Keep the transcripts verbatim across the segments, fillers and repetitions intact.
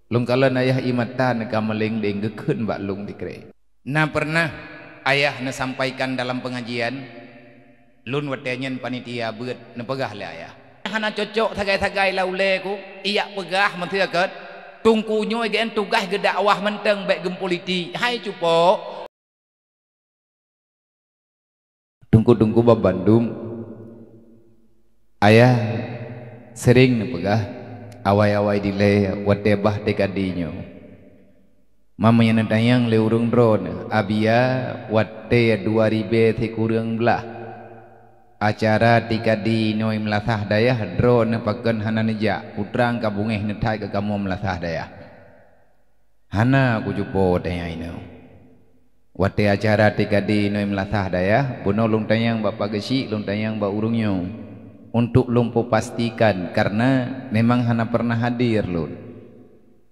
Lôn kalon ayah ié mata neuka meuléng-léng geukheun bak lôn tikrée. Na peureunah ayah neusampaikan dalam peungajian, lôn watée nyan panitia beuet neupeugah lé ayah, "Hana cocok sagai-sagai lam ulée ku, ijak peugah meuseuket, Teungku nyoe geuén tugaih geudakwah mantong bék geumeupolitik, hai cupo." Teungku-teungku banmandum, ayah sering neupeugah awai-awai dilée watée bah T K D nyoe. Meunyoe neutanyong lé ureuëng droeneuh, Abia watée dua ribée sikureueng blaih, acara T K D inoe meulasah dayah droeneuh pakon hana neujak, putra ka beungéh neuthat keu kamoe meulasah dayah. Hana kucupo watée nyan inoe. Watée acara T K D inoe meulasah dayah, bunoe lôn tanyong bak Pak Geuchik, lôn tanyong bak ureuëng nyoe, untuk lôn peupastikan, kareuna memang hana peureunah hadir lôn.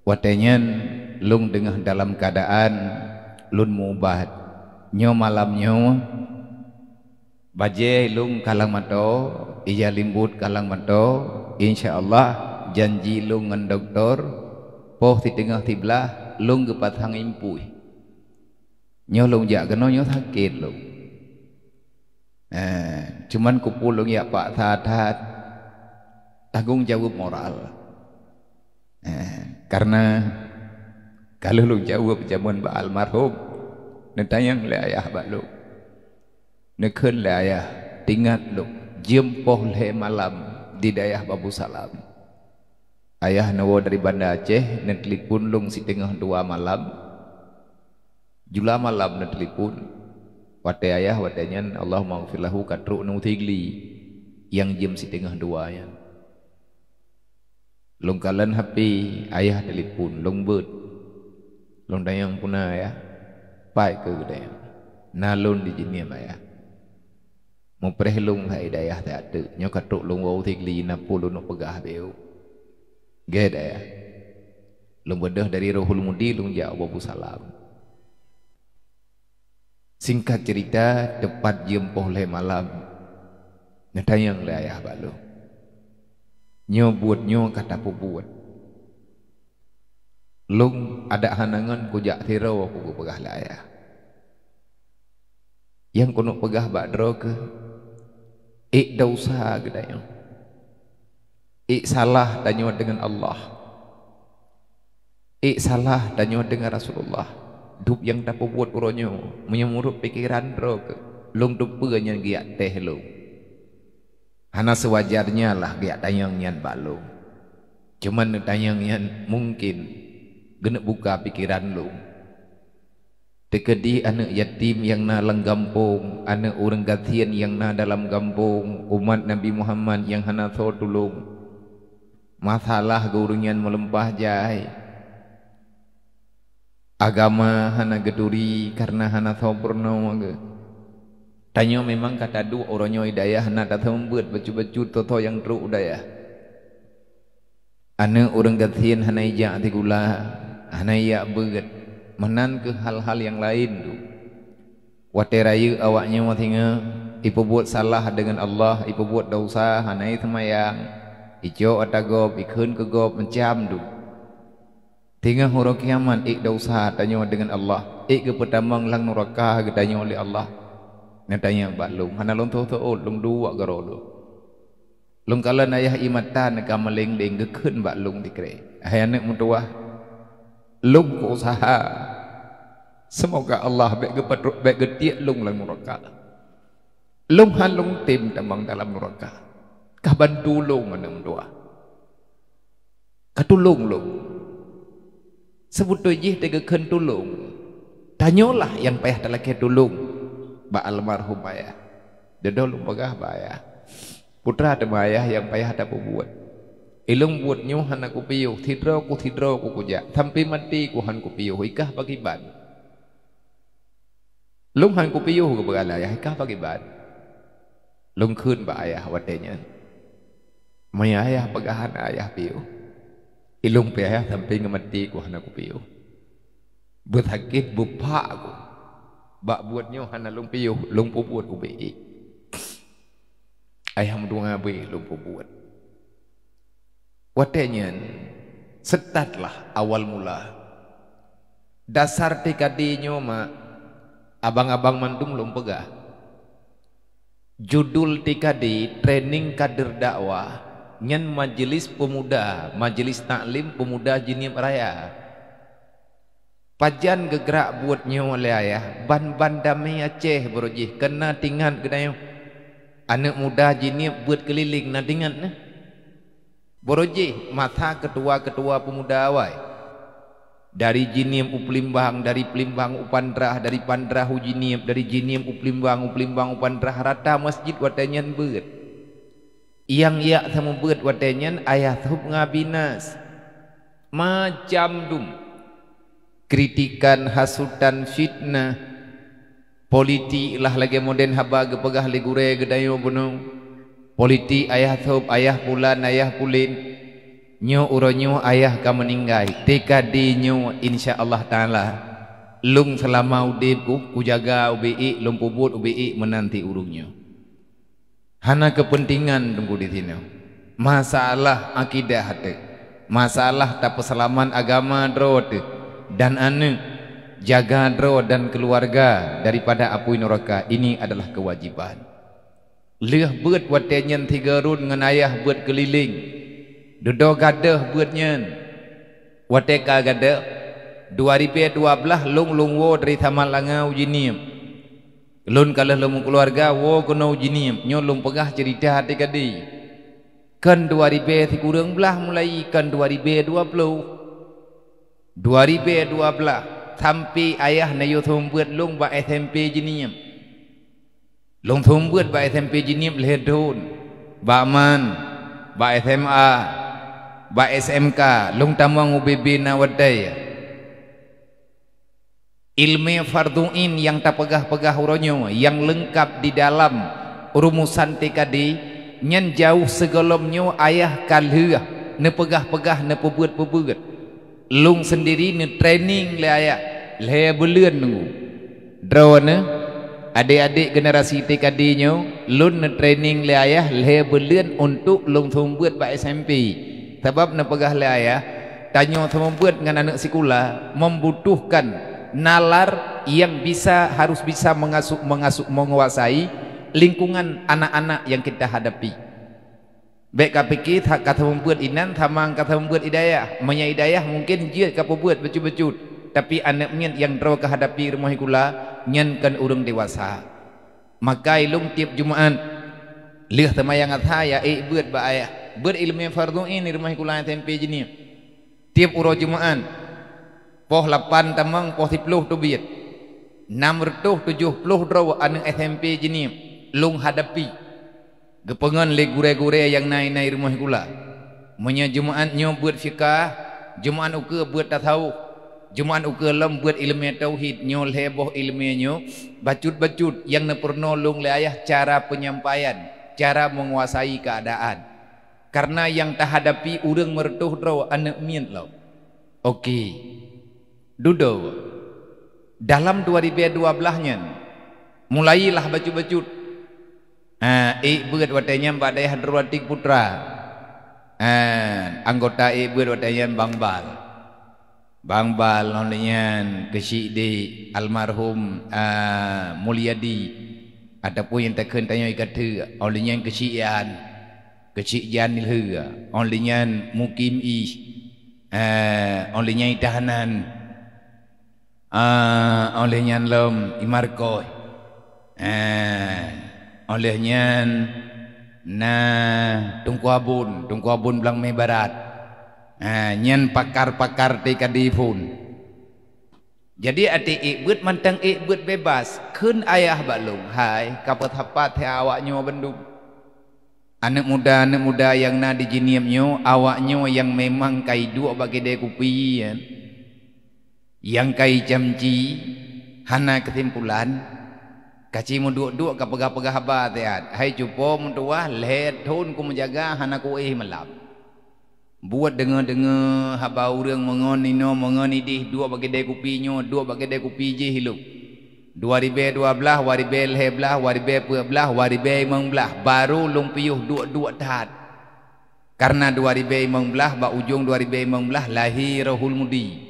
Watée nyan lôn teungoh dalam keuadaan lôn meuubat. Nyoe malam nyoe, bajée lôn kalang mato, ija limbot kalang mato, insya Allah janji lôn ngon dokto, poh siteungoh siblaih lôn geupasang impuih. Nyoe lôn jak keunoe nyoe sakét lôn. Eh, cuman kupeue lôn jak paksa that tanggong jaweueb moral. Eh, kareuna ka lheueh lôn jaweueb jameun bak almarhum, neutanyong lé ayah bak lôn. Neukheun lé ayah, teuingat lôn, jeuem poh lhée malam di dayah Babusalam. Ayah neuwoe dari Banda Aceh, neutelepon lôn siteungoh dua malam. Jula malam neutelepon. Watée ayah watée nyan, Allahummaghfir lahu, ka trok neu Tigli nyang jeuem siteungoh dua nyan. Lôn kalon H P, ayah telepon, lôn beuet. Lôn tanyong, "Peue na, Ayah?" "Pai keu geutanyoe?" "Na lôn di Jeuniem, Ayah." "Mupreh lôn hai dayah that teuk, nyoe ka trok lôn woe u Tigli, na peue lôn peugah beu." "Gét, Ayah." Lôn beudôh dari Rohul Mudi, lôn jak u Babusalam. Singkat cerita, teupat jeuem poh lhée malam, neutanyong lé ayah bak lôn, "Nyoe buet nyoe ka tapeubuet." Lôn adak hana ngon kujak sidroe, kupeugah lé ayah. Nyang keuneuk peugah bak droe keuh, ék desya geutanyoe. Ék salah tanyoe deungon Allah. Ék salah tanyoe deungon Rasulullah. Dub nyang tapeubuet uroe nyoe, meunyoe meunurot pikeran droe keuh, lôn teupeue nyan geujak teh lôn. Hana seuwajarnya lah geujak tanyong nyan bak lôn. Cuman neutanyong nyan mungken geuneuk buka pikeran lôn. Teukeudi aneuëk yatim nyang na lam gampông, aneuëk ureuëng gasien nyang na dalam gampông, umat Nabi Muhammad nyang hana soe tulông. Masalah geuh ureuëng nyan meulimpah jai. Agama hana geuturi kareuna hana soe peurunoe geuh. Tanyoe memang ka taduek uroe nyoe i dayah hana taseumeubeuet bacut-bacut soe-soe nyang trok u dayah. Aneuëk ureuëng gasien hana ijak sikula, hana ijak beuet, meunan keuh hal-hal nyang laén tu. Watée rayeuk awaknyoe singoh, ipeubuet salah deungon Allah, ipeubuet desya, hana iseumayang, icok ata gob, ikheun keu gob, macam tu. Singoh uroe kiamat ék desya tanyoe deungon Allah, ék geupeutamong lam nuraka geutanyoe lé Allah. Neutanyong bak lôn, hana lôn tho-tho ôt, lôn duek garo lôn. Lôn kalon ayah ié mata neuka meuléng-léng geukheun bak lôn tikrée, "Hai aneuëk meutuwah, lôn keu useuha. Seumoga Allah bék geupatrok, bék geutiek lôn lam nuraka. Lôn han lôn tem tamong dalam nuraka. Ka bantu lôn aneuëk meutuwah. Ka tulông lôn." Seubeutôi jih teugeukheun tulông. Tanyoe lah nyang payah talakée tulông bak almarhum ayah. Dudoe lôn peugah bak ayah, "Putra teuma ayah nyang payah tapeubuet. Ilông buet nyoe hana kupiôh, sidroe ku sidroe ku kujak, sampai maté ku han kupiôh, ikah pakriban." "Lôn han kupiôh," geupeugah lé ayah, "ikah pakriban?" Lôn kheun bak ayah watée nyan, "Meunyoe ayah peugah hana ayah piôh, ilông pih ayah sampai ngon maté ku hana kupiôh. Beusakét beupak ku. Bak buet nyoe hana lôn piôh, lôn peubuet ubé ék. Ayah meudoá bri lôn peubuet." Watée nyan, Seutatlah awal mula. Dasar T K D nyoe mak, abang-abang mandum lôn peugah. Judul T K D, Training Kader Dakwah, nyan Majelis Pemuda, Majelis Taklim Pemuda Jeunieb Raya. Pajan geugrak buet nyoe lé ayah, ban-ban damé Aceh baroe jih keunan tingat geutanyoe. Aneuëk muda Jeunieb beuet keulileng na tingat neh. Baroe jih masa keutua-keutua pemuda awai. Dari Jeunieb u Peulimbang, dari Peulimbang u Pandrah, dari Pandrah u Jeunieb, dari Jeunieb u Peulimbang, u Peulimbang u Pandrah, rata masjid watée nyan beuet. Nyang jak seumeubeuet watée nyan Ayah Thôb ngon Abi Nas. Macam dum. Kritikan, hasutan, fitnah. Politik lah lagée modern haba geupeugah lé gurée geutanyoe bunoe. Politik Ayah Thôb, Ayah Pulan, Ayah Pulin. Nyoe uroe nyoe ayah ka meuninggai. T K D nyoe insya Allah Taala lôn seulama udeb ku, kujaga ubé ék, lôn peubuet ubé ék meunan ti ureuëng nyoe. Hana keupeuntengan teungku di sinoe. Masalah akidah teuh. Masalah tapeuseulamat agama droe teuh dan aneuëk, jaga droe dan keuluwarga daripada apui nuraka, ini adalah keuwajiban. Lheueh beuet watée nyan sigoe rot ngon ayah beuet keulileng. Dudoe gadôh beuet nyan. Watée ka gadôh, dua ribée dua blaih lôn lôn woe dari Samalanga u Jeunieb. Lôn ka lheueh lôn meukeuluwarga woe keunoe u Jeunieb, nyoe lôn peugah ceurita T K D. Kon dua ribée sikureueng blaih mulai, kon dua ribée dua ploh. Dua ribée dua blaih sampoe ayah neuyue seumeubeuet lôn bak S M P Jeunieb. Lôn seumeubeuet bak S M P Jeunieb lhée thon, bak MAN, bak S M A, bak S M K, lôn tamong u B B na watée. Ileumé fardhu ain nyang tapeugah-peugah uroe nyoe nyang leungkab di dalam rumusan T K D, nyan jauh sigohlom nyoe ayah ka lheueh neupeugah-peugah, neupeubuet-peubuet. Lôn seundiri neutraining lé ayah lhée buleuen nunggu. Droeneuh, adék-adék generasi T K D nyoe, lôn neutraining lé ayah lhée buleuen untuk lôn seumeubeuet bak S M P. Sabab neupeugah lé ayah, tanyoe seumeubeuet ngon aneuëk sikula membutuhkan nalar nyang bisa, harus bisa mengasuh, mengasuh, menguasai lingkungan anak-anak nyang kita hadapi. Bék ka pike that ka seumeubeuet inan sama ka seumeubeuet i dayah. Meunyoe i dayah mungken jeuet ka peubuet bacut-bacut, tapi aneuëk miet nyang droe ka hadapi rumoh sikula, nyan kon ureuëng dewasa. Maka ilôn tieb Jumaat lheueh seumayang Asha ya ék beuet bak ayah, beuet ileumé fardhu ain di rumoh sikula S M P Jeunieb. Tieb uroe Jumaat, poh lapan tamong poh siploh teubiet, nam reutôh tujoh ploh droe aneuëk S M P Jeunieb lôn hadapi. Geupeungon lé gurée-gurée nyang na inan rumoh sikula. Meunyoe Jumaat nyoe beuet fikah, Jumaat ukeue beuet tasawuf, Jumaat ukeue lom beuet ileumé tauhid, nyoe lhée boh ileumé nyoe bacut-bacut nyang neupeurunoe lôn lé ayah cara penyampaian, cara menguasai keadaan. Karena nyang tahadapi ureuëng meureutôh droe aneuëk miet lom. Oke. Dudoe. Dalam dua ribée dua blaih nyan, mulailah bacut-bacut. Ha, ék beuet watée nyan bak dayah Droe Atik Putra. Ha, anggota ék beuet watée nyan Bang Bal. Bang Bal, óh lheueh nyan keuchik di almarhum, a, Mulyadi, ataupun nyang takheun tanyoe i Kateuk, óh lheueh nyan keuchik Yan, keuchik Jan Ilheu, óh lheueh nyan Mukim Ih, a, óh lheueh nyan Itahanan, a, óh lheueh nyan lom Imarkoh, a, óh lheueh nyan na Teungku Abon, Teungku Abon Blang Mé Barat. Ha, nyan pakar-pakar T K D phon. Jadi até ék beuet mantong ék beuet bebas, kheun ayah bak lôn, hai, ka peusapat he awak nyoe bandum. Aneuëk muda-aneuëk muda nyang na di Jeunieb nyoe, awak nyoe nyang memang ka iduek bak keudée kupi nyan. Nyang ka icamci hana keusimpulan, ka ci meuduek-duek ka peugah-peugah haba siat. Hai cupo meutuwah lhée thon kumeujaga hana kuéh malam. Buet deungoe-deungoe haba ureuëng meungon inoe meungon ideh duek bak keudée kupi nyoe, duek bak keudée kupi jih ilong. Dua ribée dua blaih, dua ribée lhée blaih, dua ribée peuet blaih, dua ribée limong blaih, barô lôn piôh duek-duek that. Karena dua ribèe limong blah, bak ujong dua ribèe limong blah lahé Rohul Mudi.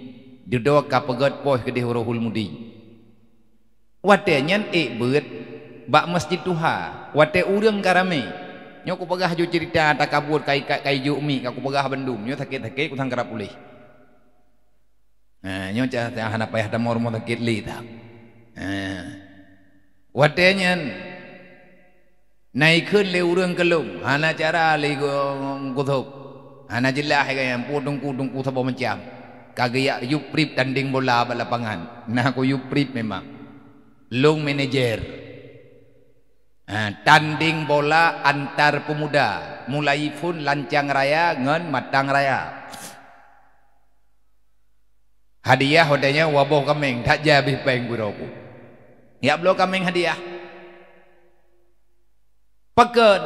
Dudoe ka peugèt poh keudeh Rohul Mudi. Watèe nyan ék beuet bak Masjid Tuha, watèe ureueng ka ramè. Nyoe kupeugah ju ceurita takabut, ka ikat, ka ijok mic, ka kupeugah bandum. Nyoe sakét-sakét kusangka puléh. Ha, nyoe ca-, ca-, hana payah tamong rumoh sakét lé that. Ha. Watèe nyan na ikheun lé ureueng keu lôn, hana cara lé geu-, geuthôb. Hana jeulaih lagèe nyan, peue teungku-teungku saboh macam. Ka geujak yub prip tandeng bola bak lapangan. Na ku yub prip memang. Lôn manajer. Ha, tandeng bola antar pemuda, mulai phôn Lancang Raya ngon Matang Raya. Hadiah watèe nyan dua boh kaméng, that jai abéh péng peuroku. Jak bloe kaméng hadiah. Pakon,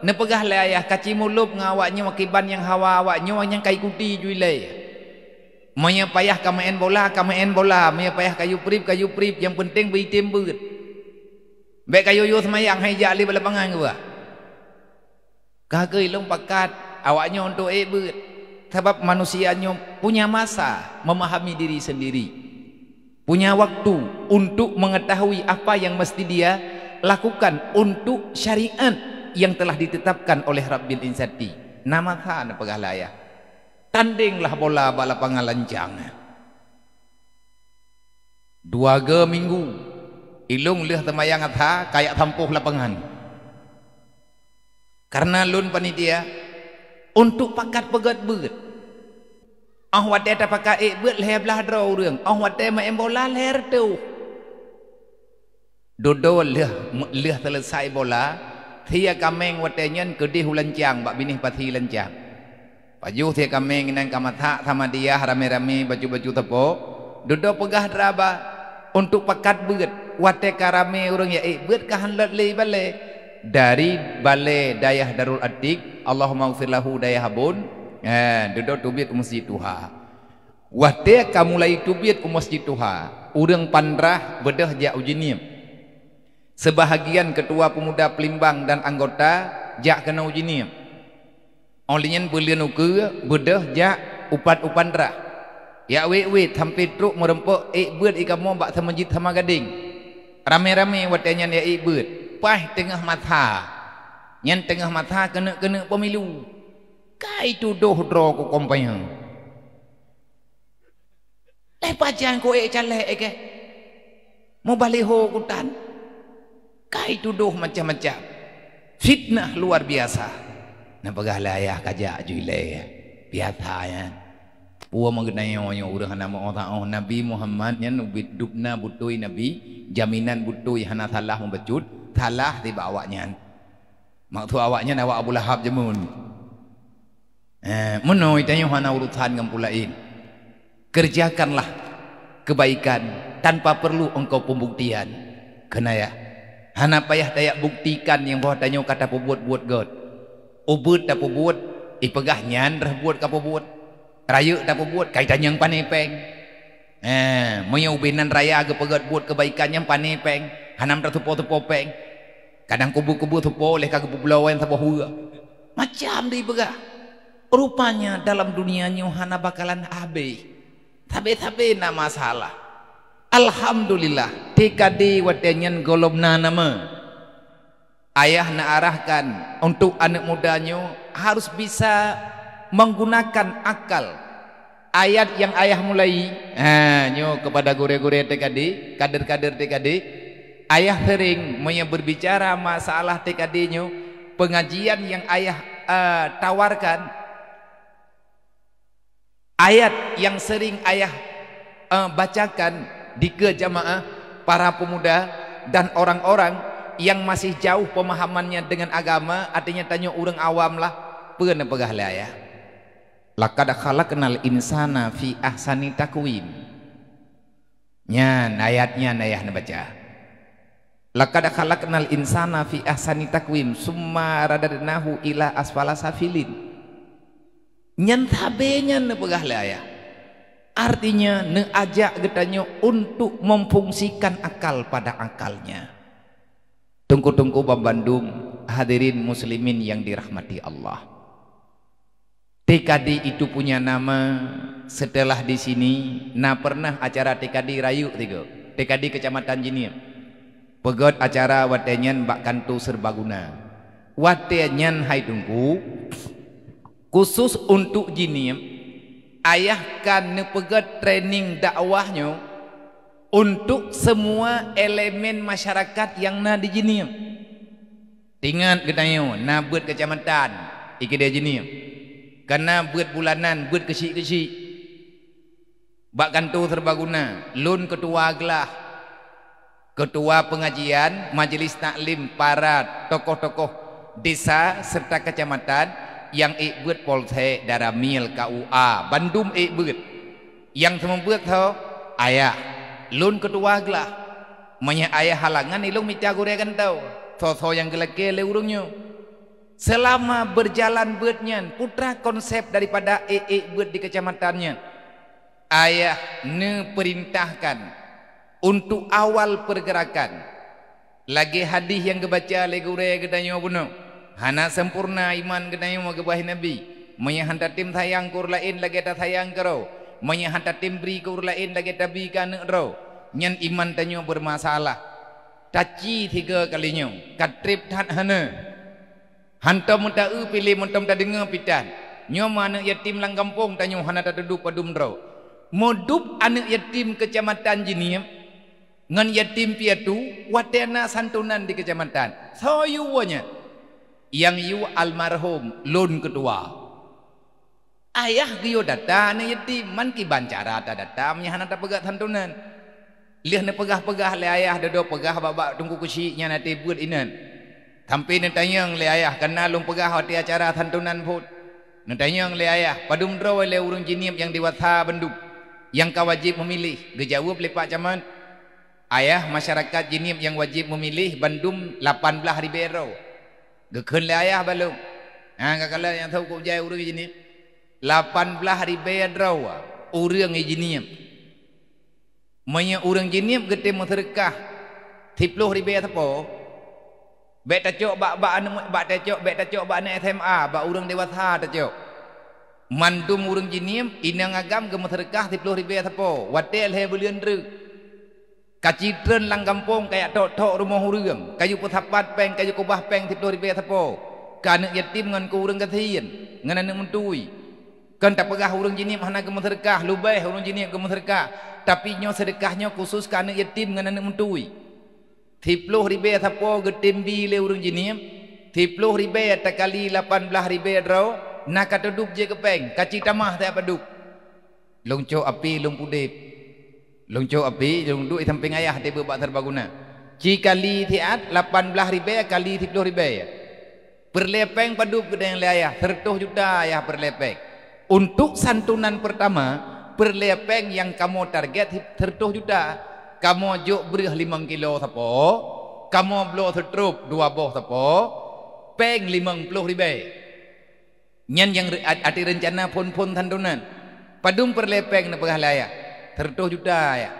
neupeugah lé ayah, ka cimulôb ngon awak nyoe akiban nyang hawa awak nyoe nyang ka ikuti ju ilèe. Meunyoe payah ka meu'en bola, ka meu'en bola, meunyoe payah ka yub prip, ka yub prip, nyang peunteng beu item beuet. Bèk ka yo-yo seumayang han ijak lé bak lapangan geuba. Ka keuh ilôn pakat awak nyoe untuk ék beuet, sabab manusia nyoe punya masa memahami diri sendiri, punya waktu untuk mengetahui apa yang mesti dia lakukan untuk syariat yang telah ditetapkan oleh Rabbil Izzati. Na masa neupeugah lé ayah. Tandenglah bola bak lapangan Lancang. Dua go minggu, ilôn lheueh seumayang asha ka jak sampôh lapangan. Karena lôn panitia, untuk pakat peugèt beuet. Óh watèe tapakat ék beuet lhèe blah droe ureueng, óh watèe meu'en bola lhèe reutôh. Dudoe lheueh, lheueh seuleusai bola, sie kaméng watèe nyan keudeh u Lancang bak binéh pasi Lancang. Pajoh sie kaméng inan ka masak sama diah ramé-ramé bacut-bacut teupok, dudoe peugah dara ba untuk pakat beuet. Watèe ka ramé ureueng jak ék beuet ka han lôt lé balè. Dari balè dayah Darul Atik, Allahummaghfir lahu dayah Abon, eh, dudoe teubiet u Masjid Tuha. Watèe ka mulai teubiet u Masjid Tuha, ureueng Pandrah beudôh jak u Jeunieb. Seubahagian keutua peumuda Peulimbang dan anggota jak keunoe u Jeunieb. Óh lheueh nyan beuleuen ukeue beudôh jak u pat u Pandrah. Jak wét-wét sampoe trok meureumpok ék beuet i kamoe bak seumeujid sama gadéng. Ramé-ramé watèe nyan jak ék beuet, paih teungoh masa. Nyan teungoh masa keuneuk-keuneuk pemilu. Ka itudoh droe ku kompanya. Lé pajan ku ék caleg ék keuh? Mubaliho ku tan? Ka itudoh macam-macam. Fitnah luar biasa. Neupeugah lé ayah kajak ju ilèe. Biasa nyan. Peue meugeunai nyoe ureueng hana meu-oh-taoh. Nabi Muhammad nyan ubit dubna beutôi nabi, jaminan beutôi hana salah mubacut, salah sibak awaknyan. Maksud awaknyan awak Abu Lahab jameun. Eh, meunoe tanyoe hana urusan ngon peue laén. Kerjakanlah kebaikan tanpa perlu engkau pembuktian. Keunaja, hana payah tajak buktikan nyang bahwa tanyoe ka tapeubuet buet gèt. Ubeut tapeubuet, ipeugah nyan rhah buet ka peubuet. Rayeuk tapeubuet, kai tanyong pane péng. Eh, meunyoe ubé nan raya geupeugèt buet keubaikan nyang pane péng, hana meutateupo-teupo péng. Kadang kubu-kubu teupo lé ka geupubloe saboh ueh. Macam dipeugah. Rupanya dalam dunia nyoe hana bakalan habéh. Sabe-sabe na masalah. Alhamdulillah, T K D watèe nyan gohlom na nama. Ayah neuarahkan untuk aneuk muda nyoe harus bisa menggunakan akal. Ayat nyang ayah mulai, ha, nyoe keupada gurèe-gurèe T K D, kader-kader T K D, ayah sering meunyoe berbicara masalah T K D nyoe, pengajian nyang ayah, eh, tawarkan, ayat nyang sering ayah, eh, bacakan dikeue jamaah, para pemuda, dan orang-orang nyang masih jauh pemahamannya dengan agama, artinya tanyoe ureueng awam lah, peue neupeugah lé ayah? "Laqad khalaqnal insana fi ahsani taqwim." Nyan ayat nyan ayah neubaca. "Laqad khalaqnal insana fi ahsani taqwim, summa radadnahu ila asfala safilin." Nyan sabe nyan neupeugah lé ayah. Artinya, neuajak geutanyoe untuk memfungsikan akal pada akalnya. Teungku-teungku banmandum, hadirin muslimin nyang dirahmati Allah. T K D itu punya nama, setelah di sini na pernah acara T K D rayeuk tiga. T K D Kecamatan Jeunieb. Peugöt acara watèe nyan bak kantô serbaguna. Watèe nyan hai Teungku, khusus untuk Jeunieb, ayah ka neupeugöt training dakwah nyoe untuk semua elemen masyarakat nyang na di Jeunieb. Ingat geutanyoe, na beuet kecamatan, i keudè Jeunieb. Ka na beuet bulanan, beuet keuchik-keuchik. Bak kantô serbaguna, lôn keutua glah, keutua peungajian, majlis taklim, para tokoh-tokoh desa serta kecamatan nyang ék beuet polsek, daramil, K U A, bandum ék beuet. Nyang seumeubeuet tho, ayah, lôn keutua glah. Meunyoe ayah halangan, ilôn mita gurèe kantô, soe-soe nyang geulakèe lé ureueng nyoe. Seulama beujalan beuet nyan, putra konsep daripada ék-ék beuet di kecamatan nyan, ayah neupeurintahkan untuk awal peurgeurakan. Lagèe hadih nyang geubaca lé gurèe geutanyoe bunoe, hana sempurna iman geutanyoe geubaih Nabi, meunyoe han tatem sayang keu ureueng laén lagèe tasayang keu droe, meunyoe han tatem bri keu ureueng laén lagèe tabi keu aneuk droe, nyan iman tanyoe beurmasalah. Taci sigoe kali nyoe, ka trép that hana. Hantom meutaeu piléh mantong tadeungoe pitan. Nyoe meuaneuk yatim lam gampông tanyoe hana tatudôb padum droe. Meudôb aneuk yatim keucamatan Jeunieb ngon yatim piatu watèe na santunan di keucamatan. Soe yue woe nyan? Nyang yue almarhum lôn keutua. Ayah geuyue data aneuk yatim, man kiban cara tadata meunyoe hana tapeugah santunan. Lheueh neupeugah-peugah lé ayah, dodo peugah bak-bak Teungku Keuchik nyan até beuet inan. Sampoe neutanyong lé ayah, kana lôn peugah watèe acara santunan phon. Neutanyong lé ayah, padum droe lé ureueng Jeunieb nyang dewasa bandum nyang ka wajéb meumiléh? Geujaweueb lé Pak Camat, ayah, masyarakat Jeunieb nyang wajéb meumiléh bandum lapan blaih ribèe droe. Geukheun lé ayah bak lôn, "Ha, kakalon nyang sôk kujai ureueng Jeunieb, lapan blaih ribèe droe ureueng Jeunieb." Meunyoe ureueng Jeunieb geutem meuseudeukah siploh ribèe sapo, bèk tacok bak, bak aneuk, bak tacok, bèk tacok bak aneuk S M A, bak ureueng dewasa tacok. Mandum ureueng Jeunieb inong agam geumeuseudeukah siploh ribèe sapo, watèe lhèe buleuen treuk. Ka ci treun lam gampông, kajak thok-thok rumoh ureueng, kajak peusapat pèng, kajak keubah pèng siploh ribèe sapo keu aneuk yatim ngon keu ureueng gasien, ngon aneuk meutui. Kon tapeugah ureueng Jeunieb hana geumeuseudeukah, leubèh ureueng Jeunieb geumeuseudeukah, tapi nyoe seudeukah nyoe khusus keu aneuk yatim ngon aneuk meutui. Siploh ribèe sapo geutem bi lé ureueng Jeunieb, siploh ribèe takali lapan blaih ribèe droe, na ka tadôb jeuet keu pèng, ka ci tamah siat padub. Lôn cok api lôn pudeb. Lôn cok api, lôn duek di sampéng ayah teubiet bak serbaguna. Ci kali siat lapan blaih ribèe kali siploh ribèe. Peureulèe pèng padub geudong lé ayah, seureutôh juta ayah peureulèe pèng. Untuk santunan peurtama, peureulèe pèng nyang kamoe target seureutôh juta. Kamoe jok breueh limong kilo sapo, kamoe bloe seutrôp dua boh sapo, pèng limong ploh ribèe. Nyan nyang re-, at-, até reuncana phon-phon santunan. Padum peureulèe pèng neupeugah lé ayah? Seureutôh juta, ayah.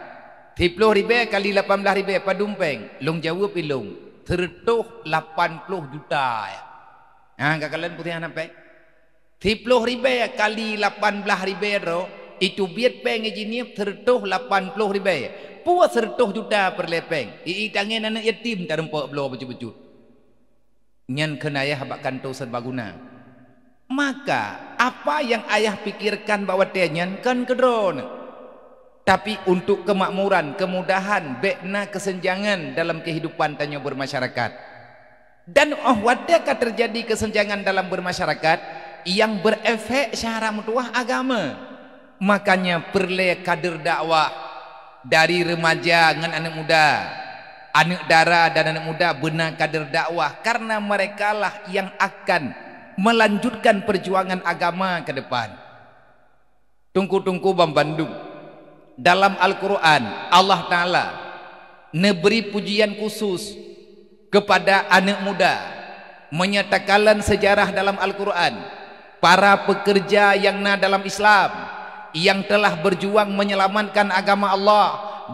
Siploh ribèe kali lapan blaih ribèe padum pèng? Lôn jaweueb ilôn, seureutôh lapan ploh juta, ayah. Ha, kakalon peue hana pèng? Siploh ribèe kali lapan blaih ribèe droe, itu biet pèng i Jeunieb seureutôh lapan ploh ribèe. Peue seureutôh juta peureulèe pèng? I, i tangen aneuk yatim tarumpok bloe bacut-bacut. Nyan kheun ayah bak kantô serbaguna. Maka, apa nyang ayah pikirkan bak watèe nyan kon keu droeneuh, tapi untuk kemakmuran, kemudahan, bèk na kesenjangan dalam kehidupan tanyoe bermasyarakat. Dan óh watèe ka teujadi kesenjangan dalam bermasyarakat, nyang berefek syara meutuwah agama. Makanya peureulèe kader dakwah, dari remaja ngon aneuk muda, aneuk dara dan aneuk muda beuna kader dakwah, karena merekalah yang akan melanjutkan perjuangan agama ke depan. Teungku-teungku banmandum, dalam Al-Qur'an, Allah Ta'ala neubri pujian khusus kepada aneuk muda. Meunyoe takalon seujarah dalam Al-Qur'an, para peukeurja nyang na dalam Islam, nyang telah beujuang meunyeulamatkan agama Allah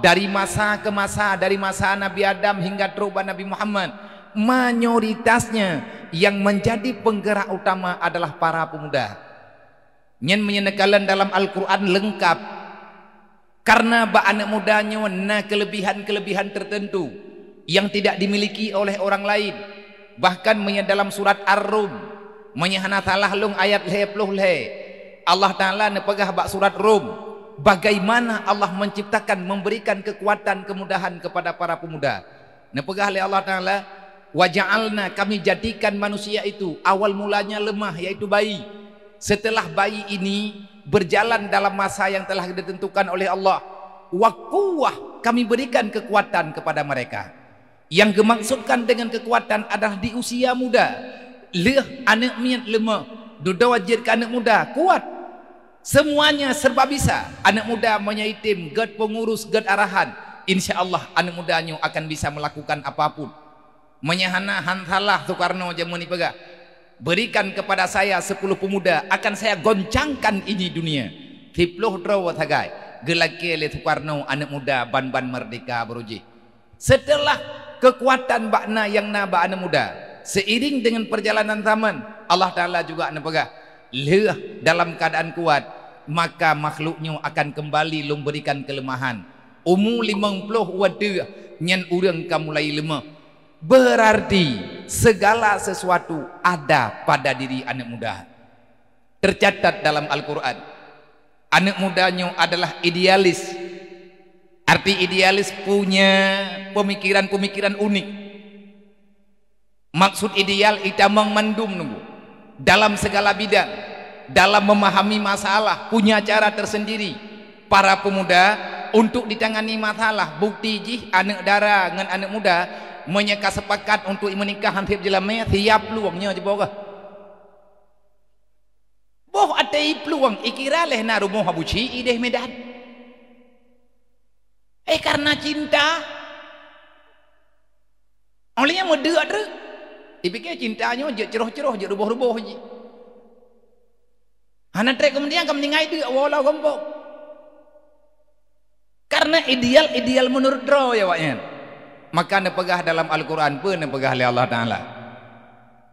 dari masa ke masa, dari masa Nabi Adam hingga trôk bak Nabi Muhammad, mayoritasnya nyang menjadi penggerak utama adalah para pemuda. Nyan meunyoe neukalon dalam Al-Qur'an leungkap. Karena bak aneuk muda nyoe na keulebihan-keulebihan tertentu yang tidak dimiliki oleh orang lain. Bahkan meunyoe dalam surat Ar-Rum, meunyoe hana salah lôn ayat lhée ploh lhée, Allah Taala neupeugah bak surat Rum, bagaimana Allah menciptakan, memberikan kekuatan, kemudahan kepada para pemuda. Neupeugah lé Allah Taala, "Wa ja'alna," Kami jadikan manusia itu awal mulanya lemah, yaitu bayi. Setelah bayi ini berjalan dalam masa yang telah ditentukan oleh Allah, "Wa quwwah," Kami berikan kekuatan kepada mereka. Yang geumaksudkan dengan kekuatan adalah di usia muda. Lheueh aneuk miet lemah, dudoe jeuet keu aneuk muda kuat. Semuanya serba bisa. Aneuk muda meunyoe item, gét pengurus, gét arahan, insya Allah aneuk muda nyoe akan bisa melakukan apapun. Meunyoe hana, han salah Soekarno jameun ipeugah, "Berikan kepada saya sepuluh pemuda, akan saya goncangkan ini dunia." Siploh droe sagai geulakée lé Soekarno aneuk muda ban-ban merdeka baroe jih. Setelah kekuatan bak na nyang na bak aneuk muda, seiring dengan perjalanan zaman, Allah Taala juga neupeugah, "Lheueh dalam keadaan kuat, maka makhluk nyoe akan kembali Lôn berikan kelemahan. Umu limong ploh u ateueh, nyan ureuëng ka mulai lemah." Berarti segala sesuatu ada pada diri aneuk muda. Tercatat dalam Al-Qur'an, aneuk muda nyoe adalah idealis. Arti idealis, punya pemikiran-pemikiran unik. Maksud ideal itamong mandum nunggu dalam segala bidang, dalam memahami masalah, punya cara tersendiri. Para pemuda untuk ditangani masalah, bukti jih aneuk dara ngon aneuk muda meunyoe ka sepakat untuk meunikah han seb jeulamé, siap plueng nyoe jiboh. Boh até iplueng, ikira lé na rumoh Abu Ci idéh Medan. Eh, karena cinta. Oleh nyan meudeuk treuk. Ipike cinta nyoe jeuet ceroh-ceroh, jeuet ruboh-ruboh jih. Hana trek keumudian ka meuninggai deuk woe lam gampông. Karena ideal-ideal menurut droe ya awaknyan. Maka neupeugah dalam Al-Qur'an, peue neupeugah lé Allah Taala?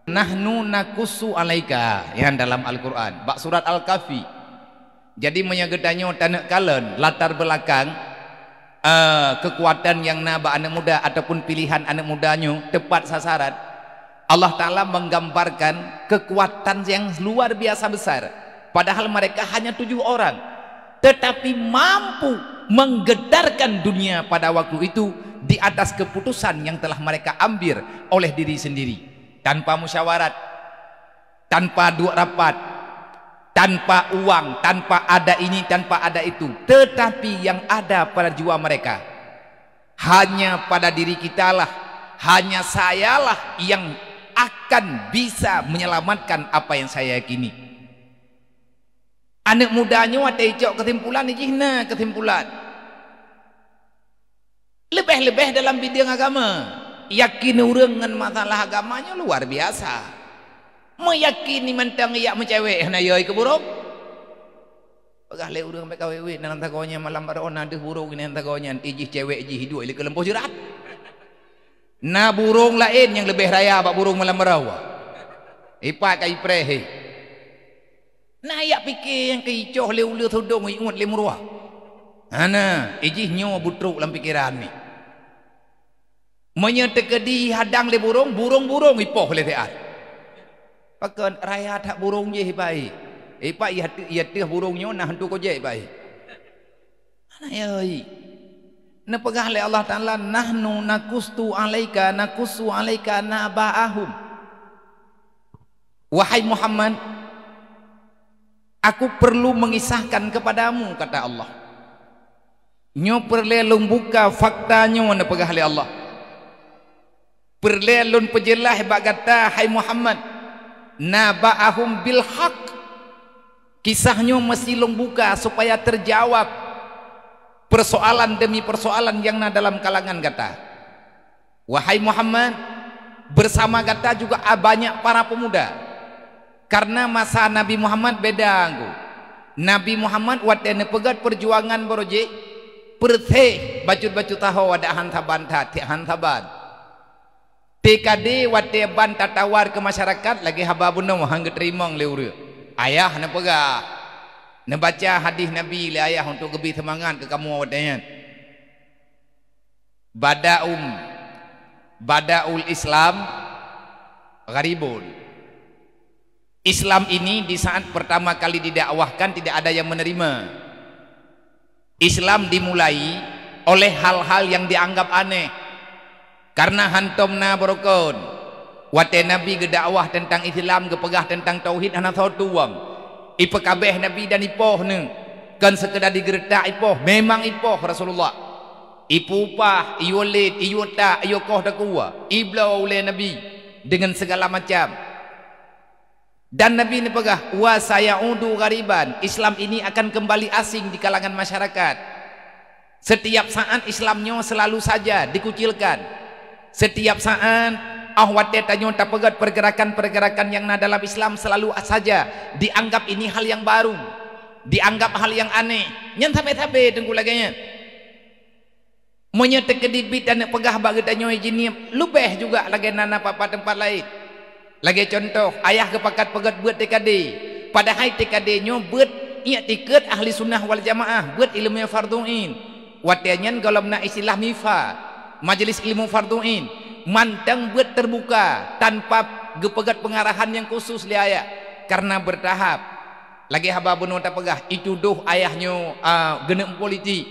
"Nahnu nakussu alaika," nyan dalam Al-Qur'an, bak surat Al-Kahfi. Jadi meunyoe geutanyoe taneuk kalon latar belakang, eh, kekuatan nyang na bak aneuk muda ataupun pilihan aneuk muda nyoe tepat sasaran, Allah Taala menggambarkan kekuatan yang luar biasa besar. Padahal mereka hanya tujuh orang, tetapi mampu menggetarkan dunia pada waktu itu di atas keputusan yang telah mereka ambil oleh diri sendiri, tanpa musyawarat, tanpa duek rapat, tanpa uang, tanpa ada ini, tanpa ada itu. Tetapi yang ada pada jiwa mereka, hanya pada diri kitalah, hanya sayalah yang akan bisa menyelamatkan apa yang saya yakini. Aneuk muda nyoe watée icok keusimpulan, jih na keusimpulan. Leubeh-leubeh dalam bidang agama. Yakin ureuëng ngon masalah agama nyoe luar biasa. Meuyakin ni mantong ijak meucewek hana yoi keu burong. Peugah lé ureuëng bék kawét-wét, na lam sagoe nyan malam baroe na deuh burong nyan sagoe nyan, ijih cewek jih iduek lé keu lampôh jeurat. Na burong laén nyang leubeh raya bak burong malam baroe. Ipat ka ipreh he. Na ijak pike nyang keu icoh lé uleue sudong iuet lé meuruah. Hana, ijih nyoe butrok lam pikeran ni. Meunyoe teukeudi hadang lé burong, burong-burong ipoh lé siat. Pakon raya that burong jih ipai. Ipat iya teuh, iya teuh burong nyoe na hantu kojek ipai. Hana yoi. Neupeugah lé Allah Taala, "Nahnu nakustu alaika, nakustu alaika naba'ahum." Wahai Muhammad, aku perlu mengisahkan kepadamu, kata Allah. Nyoe peureulée lôn buka fakta nyoe neupeugah lé Allah. Peureulée lôn peujeulaih bak gata, hai Muhammad, naba'ahum bil haq. Kisah nyoe meusti lôn buka supaya teujawab peusoalan deumi peusoalan nyang na dalam kalangan gata. Wahai Muhammad, bersama gata juga banyak para pemuda. Karena masa Nabi Muhammad beda ngku. Nabi Muhammad watée neupeugét peujuangan baroe jih, peureuseh bacut-bacut taho adak han saban that, tiek han saban. T K D watée ban tatawar keu masyarakat lagée haba bunoe han geuteurimong lé ureuëng. Ayah neupeugah, Neubaca hadis Nabi lé ayah untuk geubri seumangat keu kamoe watée nyan. Bada'um, bada'ul Islam gharibun. Islam ini di saat pertama kali didakwahkan tidak ada yang menerima. Islam dimulai oleh hal-hal yang dianggap aneh. Karena hantom na beurukon. Watée Nabi geudakwah teuntang Islam, geupeugah teuntang tauhid, hana soe tuwang. Ipeukabeh Nabi dan ipoh neu. Kon seukeda digeureutak ipoh, memang ipoh Rasulullah. Ipeupah, iyue lét, iyue tak, iyue koh takue, ibloe ulée Nabi dengan segala macam. Dan Nabi neupeugah, "Wa sayaudu ghariban, Islam ini akan kembali asing di kalangan masyarakat." Setiap saat Islam nyoe selalu saja dikucilkan. Setiap saat, oh watée tanyoe tapeugét pergerakan-pergerakan nyang na dalam Islam selalu saja dianggap ini hal yang baru, dianggap hal yang aneh. Nyan sabe-sabe teungku lagée nyan. Meunyoe teukeudi bit taneuk peugah bak geutanyoe jinieub, leubeh juga lagée na-na pat-pat teumpat laén. Lagée cuntoh, ayah geupakat peugét beuet T K D. Padahai T K D nyoe beuet iktikeuet ahli sunnah wal jamaah, beuet ileumé fardhu ain. Watée nyan gohlom na istilah MIFA, Majelis Ilmu Fardhu Ain, mantong beuet teubuka tanpa geupeugét peungarahan nyang khusus lé ayah, karena beurtahap. Lagée haba bunoe tapeugah, itudoh ayah nyoe, a, geuneuk meupolitik.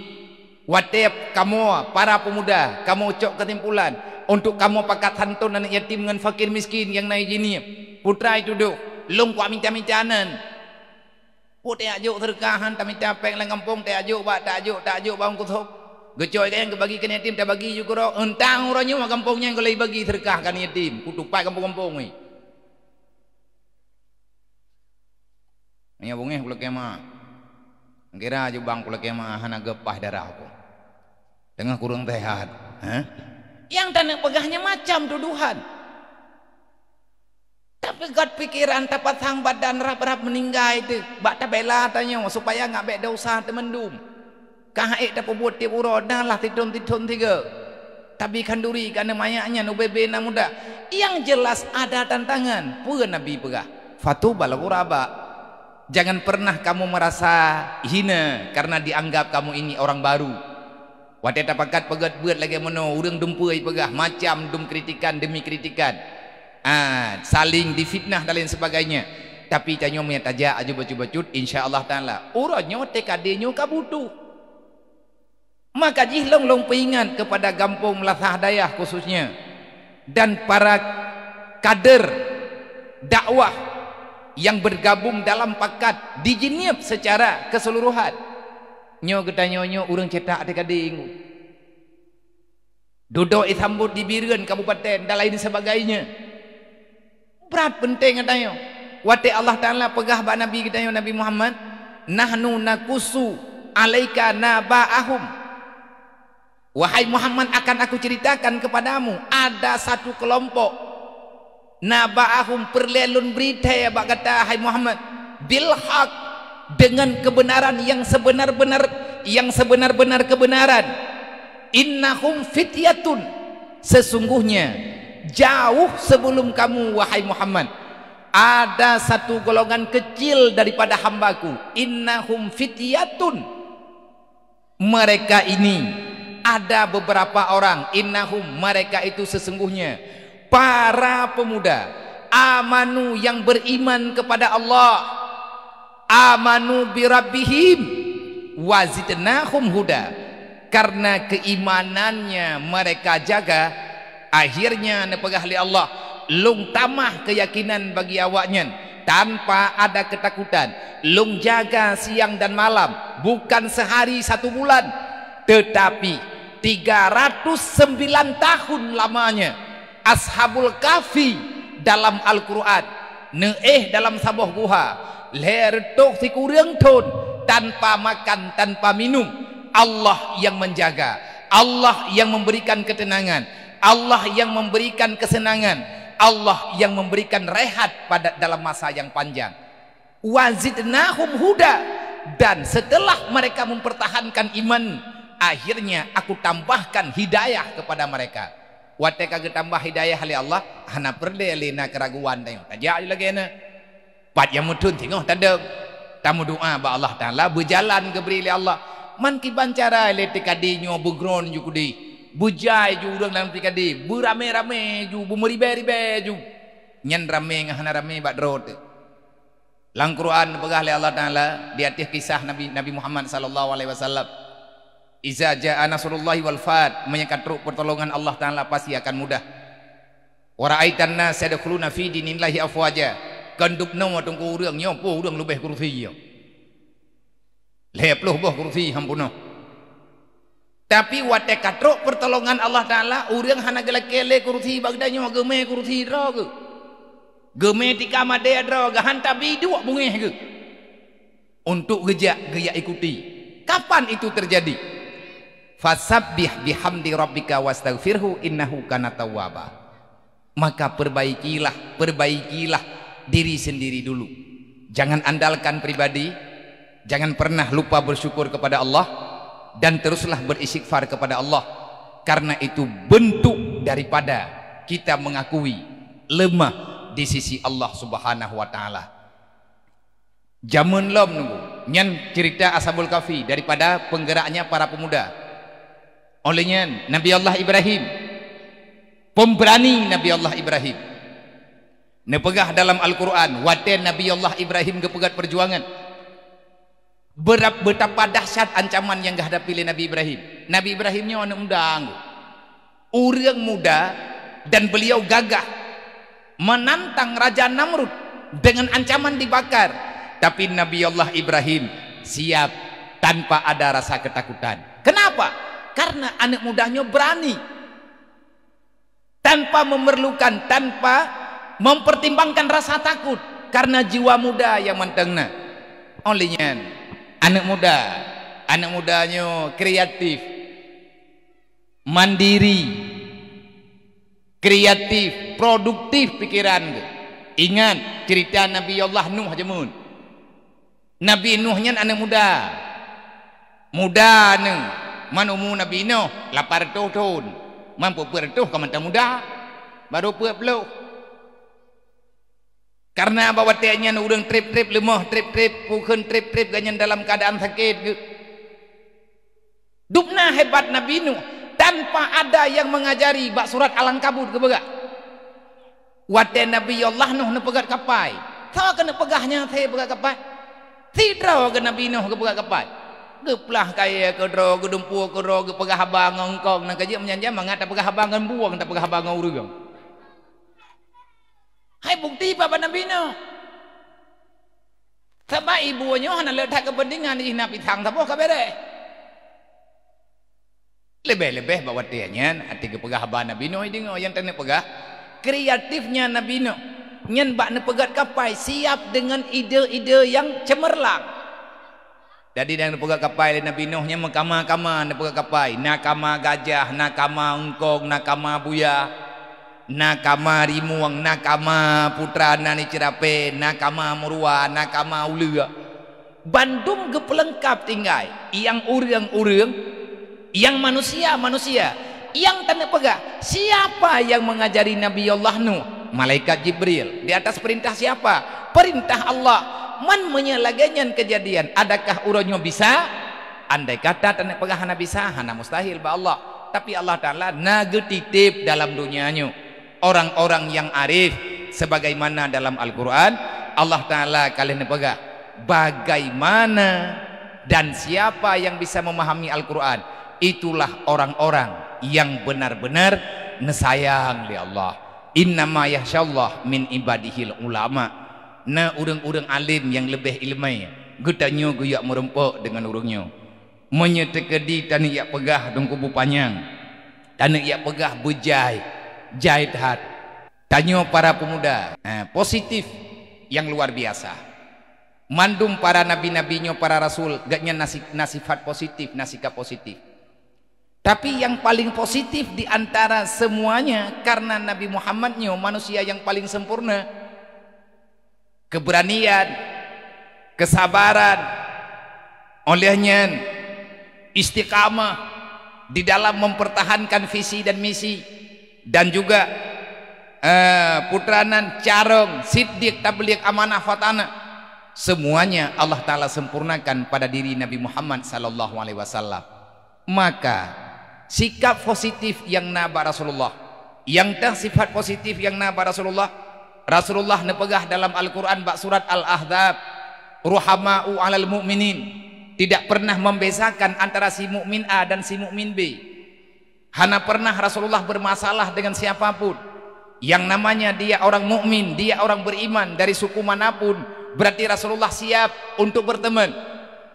Watée kamoe, para peumuda, kamoe cok keusimpulan untuk kamoe pakat santon aneuëk yatim ngon fakir miskin nyang na jinieub, putra itudoh, lôn kuat mita-mita nan. Peue tajak jok seudeukah han tamita péng lam gampông, tajak jok bak, tajak jok, tajak jok bak ureuëng khusos. Geucok gobnyan geubagi keu yatim, tabagi ju keudroe, euntang uroe nyoe gampông nyan golom jibagi seudeukah keu yatim, kutupat gampông-gampông nyoe. Meunyoe beungéh kulakée ma, kira jubang kulakée ma hana geupaih darah ku. Teungoh kureueng seuhat, heh? Nyang taneuk peugah nyan macam tudohan. Tapeugét pikeran, tapasang badan rab-rab meuninggai teuh, bak tabela tanyoe supaya ngat bék desya teumeundum. Ka han ék tapeubuet tieb uroe, na lah tithon-tithon sigoe. Tabi khanduri keu aneuëk manyak nyan ubé-bé na muda. Nyang jeulaih ada tantangan. Peue Nabi peugah? "Fatubal ghuraba." Jangan pernah kamu merasa hina karena dianggap kamu ini orang baru. Watée tapakat peugét beuet lagée meunoe, ureuëng dumpeue jipeugah, macam dum kritikan demi kritikan. Ah, saling difitnah dan lain sebagainya. Tapi tanyoe meunyoe tajak aju bacut-bacut, insya Allah Taala, uroe nyoe T K D nyoe ka butuh. Maka jih lôn-lôn peuingat kepada gampông Meulasahdayah khususnya dan para kader dakwah yang bergabung dalam pakat di Jeunieb secara keseluruhan. Nyoe geutanyoe nyoe ureuëng cetak T K D ngu. Dudoe isambot di Bireuen kabupaten dan lain sebagainya. Brat peunteng geutanyoe. Watée Allah Taala peugah bak Nabi geutanyoe, Nabi Muhammad, "Nahnu nakusu alaika naba'ahum." Wahai Muhammad, akan aku ceritakan kepadamu, ada satu kelompok, naba'ahum, peureulée lôn bri thée bak gata, hai Muhammad, bil haq, dengan kebenaran yang sebenar-benar, yang sebenar-benar kebenaran. Innahum fityatun, sesungguhnya jauh sebelum kamu, wahai Muhammad, ada satu golongan kecil daripada hambaku. Innahum fityatun, mereka ini, ada beberapa orang, innahum, mereka itu sesungguhnya para pemuda, amanu, yang beriman kepada Allah, amanu bi rabbihim, wa zidnahum huda, karena keimanannya mereka jaga, akhirnya neupeugah lé Allah, lôn tamah keuyakinan bagi awaknyan tanpa ada ketakutan. Lôn jaga siang dan malam, bukan sehari satu bulan, tetapi tiga ratus sembilan tahun lamanya. Ashabul Kahfi dalam Al-Quran, neuéh dalam saboh guha, lhée reutôh sikureueng thon tanpa makan, tanpa minum. Allah yang menjaga, Allah yang memberikan ketenangan, Allah yang memberikan kesenangan, Allah yang memberikan rehat pada dalam masa yang panjang. Wa zidnahum huda, dan setelah mereka mempertahankan iman, akhirnya aku tambahkan hidayah kepada mereka. Watée ka geutambah hidayah lé Allah, hana peureulée lé na keuraguan tanyoe. Tajak lagée na. Pat nyang meuthon singoh tadong. Tameudoa bak Allah Taala, beujalan geubri lé Allah. Man kiban cara lé T K D nyoe beugron ju keudeh, beujai ju ureuëng lam T K D, beuramé-ramé ju, beumeuribée-ribée ju. Nyan ramé ngon hana ramé bak droe teuh. Lam Quran peugah lé Allah Taala di ateueh kisah Nabi, Nabi Muhammad sallallahu alaihi wasallam, "Iza jaa nasrullahi wal fath," meunyoe ka trok peutulongan Allah Taala pasti akan mudah. "Wa ra'aitan nasa yadkhuluna fi dinillahi afwaja." Kon dubnoe teungku ureuëng nyoe, peue ureuëng leubeh kursi nyoe. Lhée ploh boh kursi han peunoh. Tapi watée ka trok peutulongan Allah Taala, ureuëng hana geulakée lé kursi bak geutanyoe, geumé kursi droe geuh. Geumé tika madé droe geuh, han tabi duek beungéh geuh. Untuk geujak, geujak ikuti. Kapan itu terjadi? "Fasabbih bihamdi rabbika wastaghfirhu innahu kana tawwaba." Maka perbaikilah, perbaikilah diri sendiri dulu. Jangan andalkan pribadi, jangan pernah lupa bersyukur kepada Allah, dan teruslah beristighfar kepada Allah, karena itu bentuk daripada kita mengakui lemah di sisi Allah Subhanahu wa Ta'ala. Jameun lom nunggu. Nyan cerita Ashabul Kahfi daripada penggeraknya para pemuda. Oleh nyan, Nabi Allah Ibrahim, pemberani Nabi Allah Ibrahim. Neupeugah dalam Al-Quran, watée Nabi Allah Ibrahim geupeugét perjuangan. Beurab-, betapa dahsyat ancaman yang geuhadapi lé Nabi Ibrahim. Nabi Ibrahim nyoe aneuk muda anggô. Ureuëng muda dan beliau gagah menantang Raja Namrud dengan ancaman dibakar. Tapi Nabi Allah Ibrahim siap tanpa ada rasa ketakutan. Kenapa? Karena aneuk muda nyoe berani. Tanpa memerlukan, tanpa mempertimbangkan rasa takut. Karena jiwa muda nyang mantong na. Oleh nyan, aneuk muda, aneuk muda nyoe kreatif, mandiri, kreatif, produktif pikiran geuh. Ingat cerita Nabi Allah Nuh jameun. Nabi Nuh nyan aneuk muda. Muda nyoe, man umu Nabi Nuh lapan reutôh thon. Man peuet reutôh ka mantong muda. Barô peuet ploh. Karena bak watée nyan ureuëng treb-treb leumoh, treb-treb, peue kheun treb-treb, gobnyan dalam keuadaan sakét geuh. Dubna hebat Nabi Nuh, tanpa ada yang mengajari, bak surat Al-Ankabut geupeugah. Watée Nabi Allah Nuh neupeugét kapai, soe keuneuk peugah nyan asai peugét kapai? Sidroe geuh Nabi Nuh geupeugét kapai. Geuplah kayée keudroe, geudumpue keudroe, geupeugah haba ngon eungkong, na ka jeuet meunyan-nyan mangat tapeugah haba ngon bueng, tapeugah haba ngon ureuëng. Hai bukeuti pat bak Nabi Nuh. Sabab ibu nyoe hana le that keupeuntengan jih, na pisang saboh ka beres. Leubeh-leubeh bak watée nyan, até geupeugah haba Nabi Nuh deungoe nyang taneuk peugah, kreatifnya Nabi Nuh. Nyan bak neupeugét kapai siap dengan ide-ide yang cemerlang. Jadi nyang neupeugét kapai lé Nabi Nuh nyan meukama-kama neupeugét kapai, na kama gajah, na kama eungkong, na kama buya, na kama rimueng, na kama putra, na ni ceurapée, na kama meuruwa, na kama uleue. Bandum geupeuleungkap tinggai, nyang ureuëng-ureuëng, nyang manusia-manusia. Nyang taneuk peugah, siapa yang mengajari Nabi Allah Nuh? Malaikat Jibril. Di atas perintah siapa? Perintah Allah. Man meunyoe lagée nyan keujadian, adakah uroe nyoe bisa? Andai kata taneuk peugah hana bisa, hana mustahil bak Allah. Tapi Allah Taala na geutitip dalam donya nyoe orang-orang yang arif, sebagaimana dalam Al-Quran Allah Taala ka lheueh neupeugah, bagaimana dan siapa yang bisa memahami Al-Quran, itulah orang-orang yang benar-benar neusayang lé Allah. "Innama yakhsyallaha min ibadihil ulama." Na ureuëng-ureuëng além nyang leubeh iéleumé, geutanyoe geujak meurumpok deungon ureuëng nyoe. Meunyoe teukeudi taneuk jak peugah dong kubu panyang, taneuk jak peugah beujai, jai that. Tanyoe para pemuda, eh, positif yang luar biasa. Mandum para nabi-nabi nyoe, para rasul, gobnyan na si-, na sifat positif, na sikap positif. Tapi yang paling positif di antara semuanya, karena Nabi Muhammad nyoe manusia yang paling sempurna. Keberanian, kesabaran, oleh nyan istiqamah di dalam mempertahankan visi dan misi, dan juga, eh, putra nan carông, siddiq, tabligh amanah fatana. Semuanya Allah Ta'ala sempurnakan pada diri Nabi Muhammad sallallahu alaihi wasallam. Maka, sikap positif nyang na bak Rasulullah, nyang teuh sifat positif nyang na bak Rasulullah, Rasulullah neupeugah dalam Al-Quran bak surat Al-Ahzab, "Ruhama'u 'alal mu'minin", tidak pernah membezakan antara si mukmin A dan si mukmin B. Hana pernah Rasulullah bermasalah dengan siapa pun. Yang namanya dia orang mukmin, dia orang beriman dari suku mana pun, berarti Rasulullah siap untuk berteman,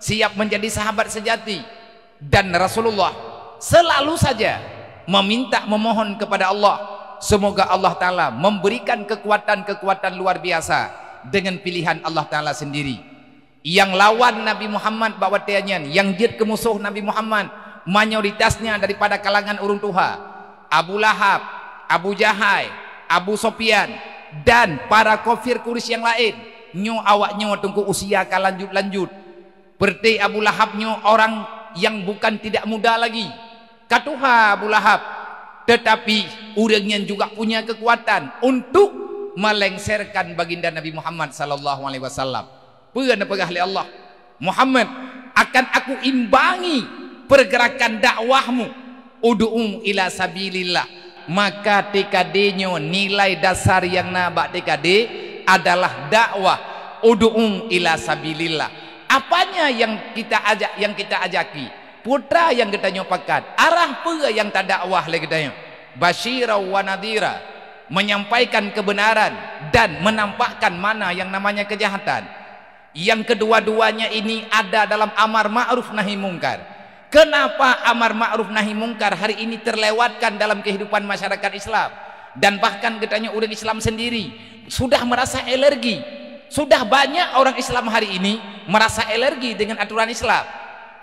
siap menjadi sahabat sejati. Dan Rasulullah selalu saja meminta, memohon kepada Allah, semoga Allah Ta'ala memberikan kekuatan-kekuatan luar biasa dengan pilihan Allah Ta'ala sendiri. Nyang lawan Nabi Muhammad bak watée nyan, nyang jeuet keu musoh Nabi Muhammad, mayoritasnya daripada kalangan ureuëng tuha. Abu Lahab, Abu Jahai, Abu Sofyan, dan para kafir Quraisy nyang laén. Nyoe awak nyoe teungku usia ka lanjut-lanjut. Peureuté Abu Lahab nyoe orang nyang bukan tidak muda lagi. Ka tuha Abu Lahab, tetapi ureuëng nyan juga punya kekuatan untuk melengsarkan baginda Nabi Muhammad sallallahu alaihi wasallam. Peue neupeugah lé Allah, "Muhammad, akan Aku imbangi pergerakan dakwahmu, ud'u ila sabilillah." Maka T K D nyoe, nilai dasar nyang na bak T K D adalah dakwah, ud'u ila sabilillah. Apanya yang kita ajak, yang kita ajaki? Peue nyang geutanyoe pakat? Arah peue nyang tadakwah lé geutanyoe? Basyira wa nadhira, menyampaikan kebenaran dan menampakkan mana yang namanya kejahatan. Yang kedua-duanya ini ada dalam amar ma'ruf nahi mungkar. Kenapa amar ma'ruf nahi mungkar hari ini terlewatkan dalam kehidupan masyarakat Islam? Dan bahkan geutanyoe ureuëng Islam sendiri sudah merasa alergi. Sudah banyak orang Islam hari ini merasa alergi dengan aturan Islam.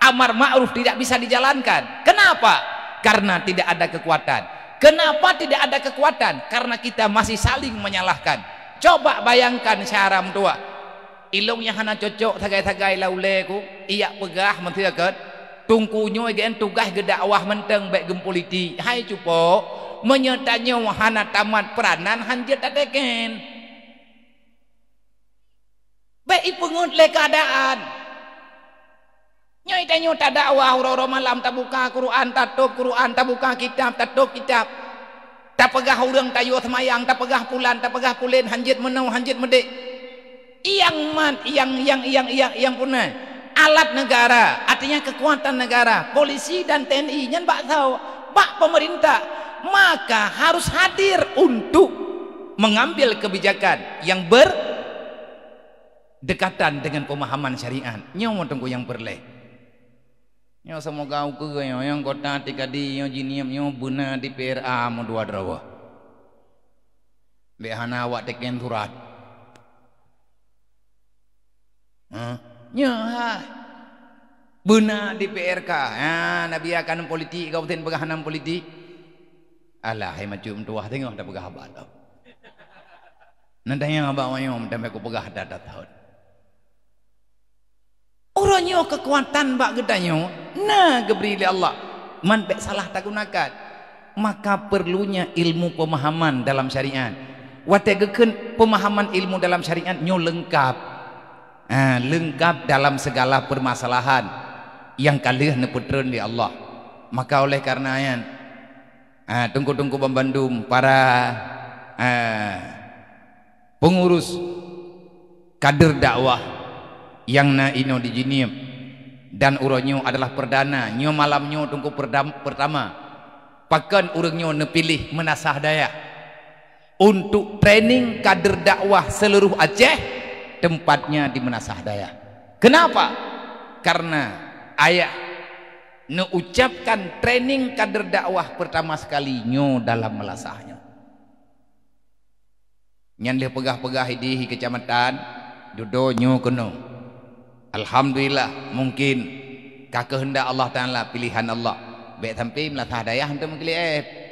Amar ma'ruf tidak bisa dijalankan. Kenapa? Karena tidak ada kekuatan. Kenapa tidak ada kekuatan? Karena kita masih saling menyalahkan. Coba bayangkan, syara meutuah. Ilong nyang hana cocok sagai-sagai lam ulée ku, iyak peugah meunteuka, "Teungku nyoe geuén tugaih geudakwah mantong, bék geumeupolitik." Hai cupo, meunyoe tanyoe hana tamat peuranan, hanjeuet tateken. Bék ipeungeut lé keuadaan. Nyoe tanyoe tadakwah uroe-uroe malam, tabuka Quran, tatôb Quran, tabuka kitab, tatôb kitab. Tapeugah ureuëng tayue seumayang, tapeugah pulan, tapeugah pulen, hanjeuet meunoe, hanjeuet meudék. Nyang mat, nyang, nyang, nyang, nyang, nyang punai alat negara, artinya kekuatan negara, polisi dan T N I, nyan bak saboh, bak pemerintah, maka harus hadir untuk mengambil kebijakan yang berdekatan dengan pemahaman syariat. Nyoe teungku nyang peureulée. Nyoe semoga ukeue nyoe, nyang kota T K D nyoe jiniep nyoe beuna di P R A meudua droe. Bék hana awak teken surat. Ha? Nyoe ha. Beuna di P R K. Ha, Nabi akan politik, kau tén peugah hana politik. Alah, hai macam tuah tengok dah peugah abad. Nanti yang abang wayang, sampai aku peugah dah, dah tahun. Uroe nyoe keukuatan bak geutanyoe na geubri lé Allah, man bék salah tagunakan. Maka perlunya ilmu pemahaman dalam syariat. Watée geukheun pemahaman ilmu dalam syariat nyoe leungkap. Ah, leungkap dalam segala permasalahan nyang ka lheueh neupeutreun lé Allah. Maka oleh karena nyan, ah, teungku-teungku banmandum, para, ah, pengurus kader dakwah nyang na inoe di Jeunieb, dan uroe nyoe adalah perdana, nyoe malam nyoe teungku perdam-, pertama pakon ureuëng nyoe neupiléh meunasah dayah untuk training kader dakwah seluruh Aceh, tempatnya di Meunasah Dayah. Kenapa? Karena ayah neuucapkan training kader dakwah pertama sekali nyoe dalam meulasah nyoe. Nyan lheueh peugah-peugah idéh keucamatan, dudoe nyoe keunoe. Alhamdulillah, mungkin ka keuheundak Allah Taala, pilihan Allah. Bék sampai Meunasah Dayah hantom meukeulét.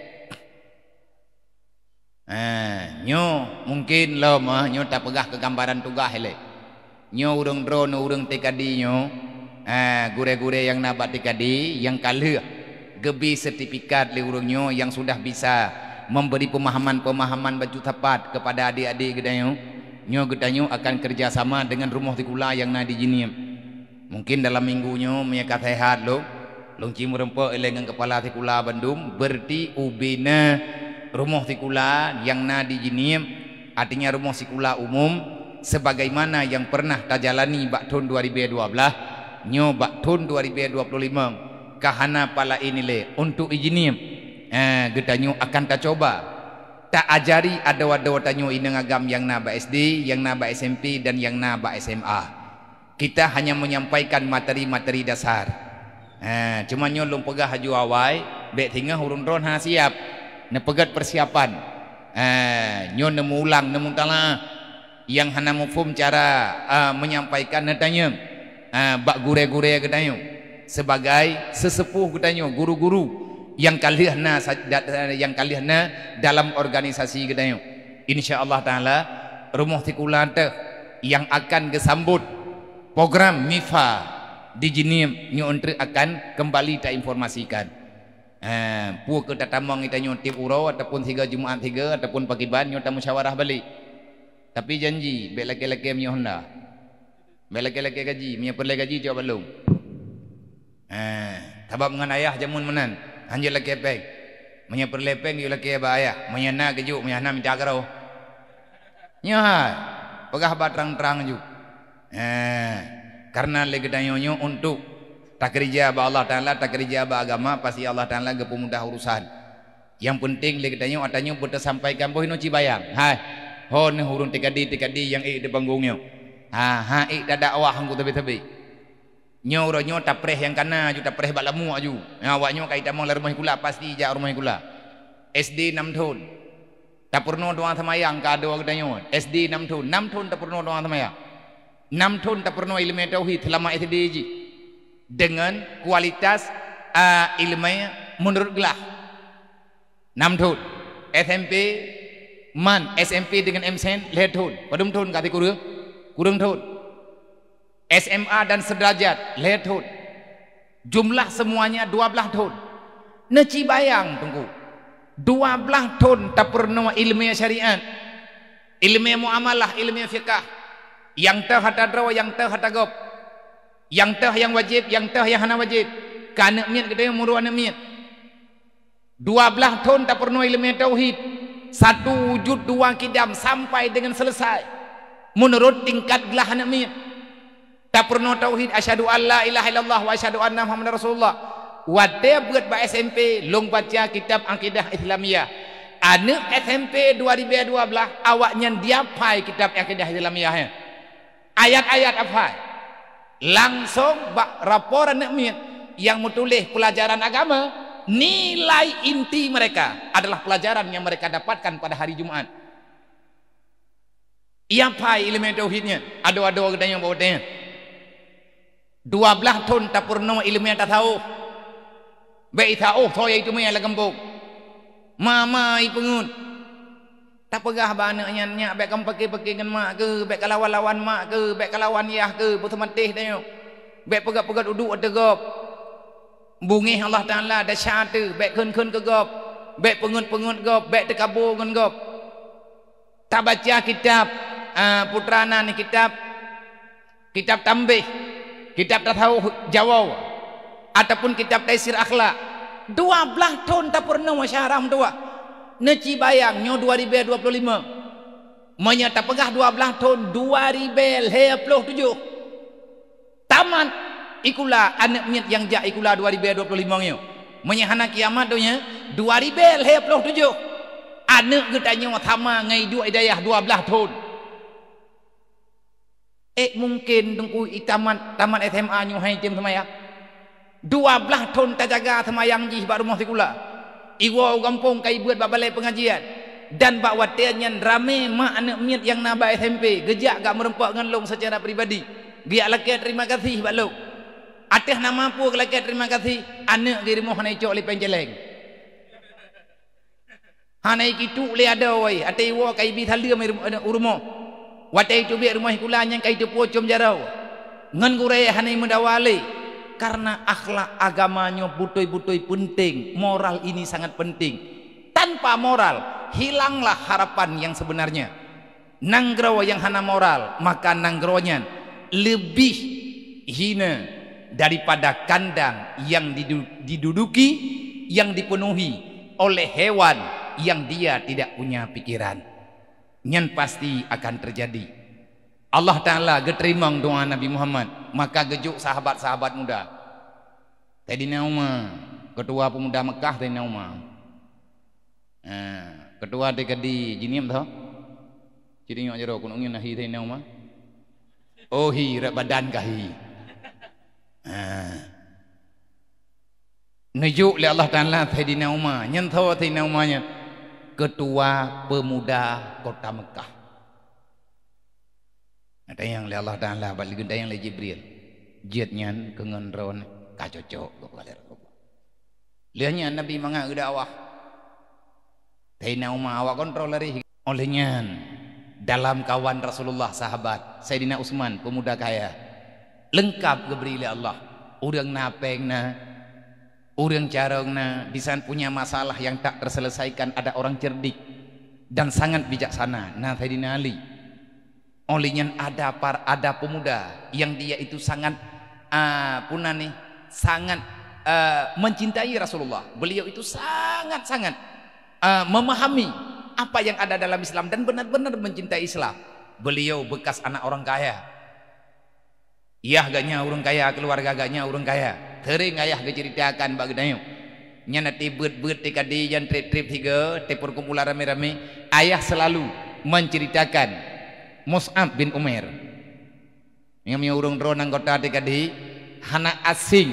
Ha, nyoe mungkin lom, ah, nyoe tapeugah keugambaran tugaih lé. Nyoe ureuëng droeneuh, ureuëng T K D nyoe, ha, gurée-gurée nyang na bak T K D nyang ka lheueh geubri sertifikat lé ureuëng nyoe nyang sudah bisa memberi pemahaman-pemahaman bacut sapat kepada adik-adik geutanyoe. Nyoe geutanyoe akan kerjasama dengan rumoh sikula nyang na di Jeunieb. Mungkin dalam minggu nyoe meunyoe ka seuhat lom, lôn ci meureumpok ilée ngon kepala sikula bandum, beureuti ubena rumoh sikula nyang na di Jeunieb, artinya rumoh sikula umum, sebagaimana nyang pernah tajalani bak thon dua ribée dua blaih, nyoe bak thon dua ribée dua ploh limong ka hana palaén ilée untuk i Jeunieb. Eh, geutanyoe akan tacoba taajari adoe-adoe tanyoe inong agam nyang na bak S D, nyang na bak S M P, dan nyang na bak S M A. Kita hanya menyampaikan materi-materi dasar. Ha, cuma nyoe lôn peugah laju awai, bék singoh ureuëng droen hana siab. Neupeugét persiapan. Ha, nyoe neumulang, neumutalaah. Nyang hana muphom cara, a, menyampaikan neutanyong, a, bak gurée-gurée geutanyoe, sebagai sesepuh geutanyoe, guru-guru nyang ka lheueh na sa-, da-, nyang ka lheueh na dalam organisasi geutanyoe. Insya Allah Taala, rumoh sikula teuh nyang akan geusambot program MIFA di Jeunieb nyoe treuk akan kembali tainformasikan. Ha, peue keu tatamong geutanyoe tieb uroe ataupun sigoe Jumat sigoe ataupun pakriban nyoe tamusyawarah balek. Tapi janji, bék lakée-lakée meunyoe honda. Bék lakée-lakée gaji, meunyoe peureulée gaji cok bak lôn. Eh, sabab ngon ayah jameun meunan, hanjeuet lakée péng. Meunyoe peureulée péng, yue lakée bak ayah. Meunyoe na geujok, meunyoe hana mita keudroe. Nyoe hai, peugah bak trang-trang ju. Eh, karena lé geutanyoe nyoe untuk takeurija bak Allah Taala, takeurija bak agama, pasti Allah Taala geupeumudah urusan. Nyang peunteng lé geutanyoe, ata nyoe beuteusampaikan boh inoe cibayang. Hai, ho neuh ureuëng tika di-tika di nyang ék di panggong nyoe. Ha, ha ék tadakwah ngon sabe-sabe. Nyoe uroe nyoe tapreh nyang kana ju, tapreh bak lamuk ju. Nyan awak nyoe ka itamong lam rumoh sikula, pasti jak rumoh sikula. S D nam thon. Tapeurunoe doa seumayang ka adoe geutanyoe. S D nam thon, nam thon tapeurunoe doa seumayang. Nam thon tapeurunoe iéleumé tauhid seulama S D jih. Deungon kualitas, a, iéleumé meunurot glah. Nam thon. S M P man, S M P deungon M Sen lhée thon. Padum thon ka sikureueng? Kureueng thon. S M A dan seuderajat lhée thon. Jumlah semuanya dua blaih thon. Neucibayang, Teungku. Dua blaih thon tapeurunoe iéleumé syariat, iéleumé muamalah, iéleumé fiqah. Nyang teuh ata droe, nyang teuh ata gob. Nyang teuh nyang wajéb, nyang teuh nyang hana wajéb. Keu aneuëk miet geutanyoe meurôh aneuëk miet. Dua blaih thon tapeurunoe iéleumé tauhid, satu wujud dua kidam sampai deungon seuleusai, meunurot tingkat glah aneuëk miet. Tapeurunoe tauhid, asyhadu an la ilaha illallah wa asyhadu anna Muhammadar Rasulullah. Watée beuet bak S M P, lôn baca kitab Aqidah Islamiyah. Aneuëk S M P dua ribée dua blaih, awaknyan dia phai kitab Aqidah Islamiyah nyan. Ayat-ayat aphai. Langsong bak rapor aneuëk miet nyang meutuléh peulajaran agama, nilai inti mereka adalah pelajaran yang mereka dapatkan pada hari Jumat. Ia phai iéleumé tauhid nyan, adoe-adoe geutanyoe bak watée nyan. Dua blaih thon tapeurunoe iéleumé tasawuf. Bék isawuf soe nyang iteumé lam gampông. Ma-ma ipeungeut. Tapeugah bak aneuëk nyan, "Nyak, bék kamoe pake-pake ngon mak keuh, bék kalawan-lawan mak keuh, bék kalawan yah keuh, beuseumatéh tanyoe. Bék peugét-peugét uduk ateueh gob. Beungéh Allah Taala desya teuh, bék kheun-kheun keu gob, bék peungeut-peungeut gob, bék teukabo ngon gob." Tabaca kitab, a, putra nan kitab Kitab Tambih, kitab tasawuf Jawoe, ataupun kitab Taisir Akhlak. Dua blaih thon tapeurunoe syarah meutuwah. Neucibayang nyoe dua ribée dua ploh limong. Meunyoe tapeugah dua blaih thon, dua ribée lhée ploh tujoh. Tamat ikula aneuëk miet nyang jak ikula dua ribée dua ploh limong nyoe. Meunyoe hana kiamat donya, dua ribée lhée ploh tujoh. Aneuëk geutanyoe sama ngon iduek i dayah dua blaih thon. Ék mungken Teungku i tamat, tamat S M A nyoe han item seumayang? Dua blaih thon tajaga seumayang jih bak rumoh sikula. Iwoe u gampông ka ibeuet bak balée peungajian. Dan bak watée nyan ramé mak aneuëk miet nyang na bak S M P geujak gak meureumpok ngon lôn seucara pribadi. Geujak lakée teurimong gaséh bak lôn. Ateueh nama peue geulakée teurimong gaséh? Aneuëk geuh rumoh hana icok lé péng céléng. Hana ikituk lé adoe, watée iwoe ka ibi saleuem u rumoh. Watée iteubiet rumoh sikula nyan ka iteupeue com jaroe. Ngon gurée hana imeudawa lé. Karena akhlak agama nyoe beutôi-beutôi peunteng, moral ini sangat penting. Tanpa moral, hilanglah harapan yang sebenarnya. Nanggroe nyang hana moral, maka nanggroe nyan leubeh hina daripada kandang yang didu-, diduduki, yang dipenuhi oleh hewan yang dia tidak punya pikiran. Nyan pasti akan terjadi. Allah Ta'ala geuteurimong doa Nabi Muhammad, maka geujok sahabat-sahabat muda. Saidina Umar, keutua peumuda Meukah, Saidina Umar. Ha, keutua T K D Jeunieb tho. Cit ingat jaroe, keuneuk ngieng na hi Saidina Umar. Oh, hi, rot badan ka hi. Ha. Neujok lé Allah Ta'ala Saidina Umar. Nyan tho Saidina Umar nyan keutua peumuda kota Meukah. Geutanyong lé Allah Ta'ala, bak lé geutanyong lé Jibril. Jeuet nyan keu ngon droeneuh ka cocok, geupeugah lé Rasulullah. Lheueh nyan Nabi mangat geudakwah. Saidina Umar awak kontrol lari. Óh lheueh nyan, dalam kawan Rasulullah sahabat, Saidina Utsman, peumuda kaya. Leungkap geubri lé Allah. Ureuëng na péng na, ureuëng carông na, bisan punya masalah yang tak terselesaikan ada orang cerdik dan sangat bijaksana, na Saidina Ali. Óh lheueh nyan ada par-, ada pemuda yang dia itu sangat, ah, puna nih, sangat, ah, mencintai Rasulullah. Beliau itu sangat-sangat, ah, memahami apa yang ada dalam Islam dan benar-benar mencintai Islam. Beliau bekas anak orang kaya. Yah geuhnyan ureuëng kaya, keuluwarga geuhnyan ureuëng kaya. Seuring ayah geuceuritakan bak geutanyoe. Nyan até beuet-beuet T K D nyan treb-treb sigoe, teupeukumpulan ramé-ramé, ayah selalu menceritakan Mus'ab bin Umair. Meunyoe ureuëng droe anggota T K D hana asing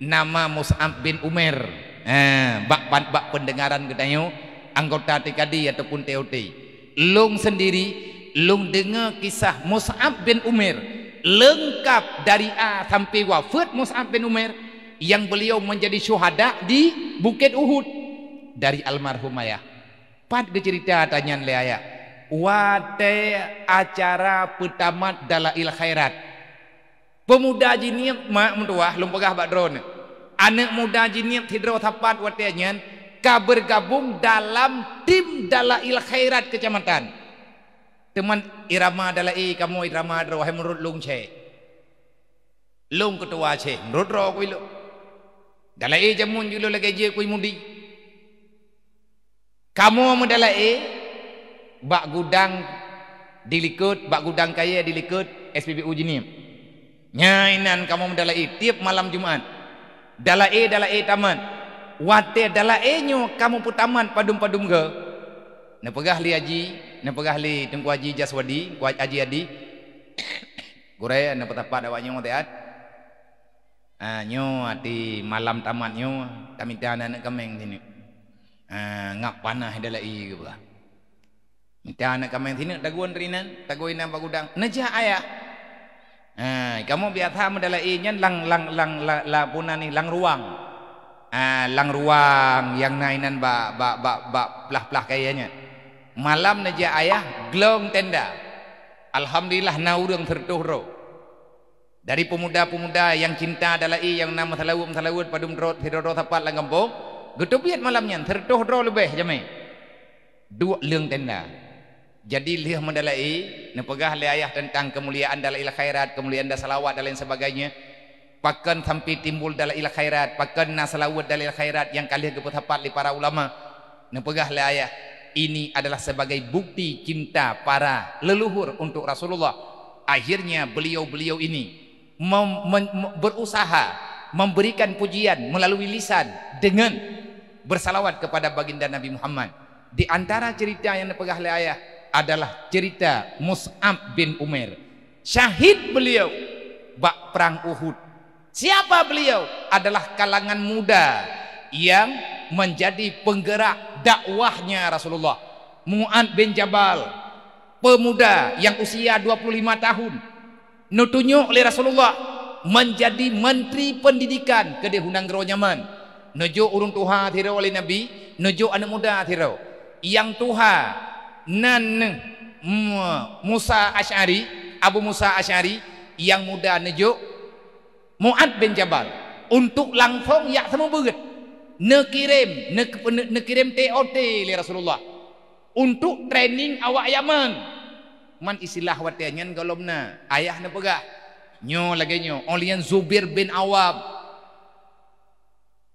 nama Mus'ab bin Umair. Ha, bak, bak, bak pendengaran geutanyoe, anggota T K D ataupun T O T. Lôn sendiri, lôn deungoe kisah Mus'ab bin Umair leungkap dari A sampai wafeuet Mus'ab bin Umair, yang beliau menjadi syuhada di Bukit Uhud dari almarhum ayah. Pat geuceurita ata nyan lé ayah? Watée acara peutamat Dalail Khairat. Peumuda Jeunieb, mak meutuwah, lôn peugah bak droeneuh. Aneuëk muda Jeunieb sidroe sapat watée nyan ka bergabung dalam tim Dalail Khairat keucamatan. Teuma irama Dalail kamoe irama droe hai meunurot lôn ceh. Lôn keutuwa ceh, meunurot droe kui lôn. Dalail jameun jih lôn lagée jeuet kui mudi. Kamoe meudalaé bak gudang dilikot, bak gudang kayée dilikot S P B U Jeunieb. Nyan inan kamoe meudalaé tieb malam Jumat. Dalaé-dalaé tamat. Watée dalaé nyoe kamoe peutamat padum-padum goe, neupeugah lé Haji, neupeugah lé Teungku Haji Jaswadi, Teungku Haji Adi, gurée neupeusapat awak nyoe watée nyan. Ah, nyoe até malam tamat nyoe, tamita na aneuëk kaméng sineuk. Ah, ngap panah dalaé geuba. Mita aneuëk kaméng sineuk tagun rinan, tagun inan bak gudang. Neujak ayah. Ah, kamoe biasa meudalaé nyan lam, lam, lam, la, la, puna ni, lam ruang. Ah, lam ruang nyang na inan bak, bak, bak, bak plah-plah kayée nyan. Malam neujak ayah glong tenda. Alhamdulillah na ureuëng sireutoh droe. Dari pemuda-pemuda nyang cinta dalaé nyang na meusalaweuet-meusalaweuet padum droe sidroe-droe sapat lam gampông, geuteubiet malam nyan sireutoh droe leubeh jamé. Duek leueng tenda. Jadi lheueh meudalaé, neupeugah lé ayah teuntang keumuliaan dalail khairat, keumuliaan dan salawat dan lain sebagainya. Pakon sampai timbul dalail khairat, pakon na salaweuet dalail khairat nyang ka lheueh geupeusapat lé para ulama. Neupeugah lé ayah, ini adalah sebagai bukti cinta para leluhur untuk Rasulullah. Akhirnya beliau-beliau ini mem-, men-, me-, berusaha memberikan pujian melalui lisan dengan bersalawat kepada baginda Nabi Muhammad. Di antara cerita yang dipeugah lé ayah adalah cerita Mus'ab bin Umair. Syahid beliau bak perang Uhud. Siapa beliau? Adalah kalangan muda yang menjadi penggerak dakwahnya Rasulullah. Mu'ad bin Jabal, pemuda yang usia dua puluh lima tahun, neutunyok lé Rasulullah menjadi menteri pendidikan keudeh u nanggroe Yaman. Neujok ureuëng tuha sidroe lé Nabi, neujok aneuëk muda sidroe. Nyang tuha nan Mu-, Musa Asy'ari, Abu Musa Asy'ari, nyang muda neujok Mu'ad bin Jabal untuk langsong jak seumeubeuet. Neukirém, neuk-, ne-, neukirém T O T lé Rasulullah untuk training awak Yaman. Man istilah watée nyan gohlom na, ayah neupeugah, "Nyoe lagée nyoe." Óh lheueh nyan Zubair bin Awam,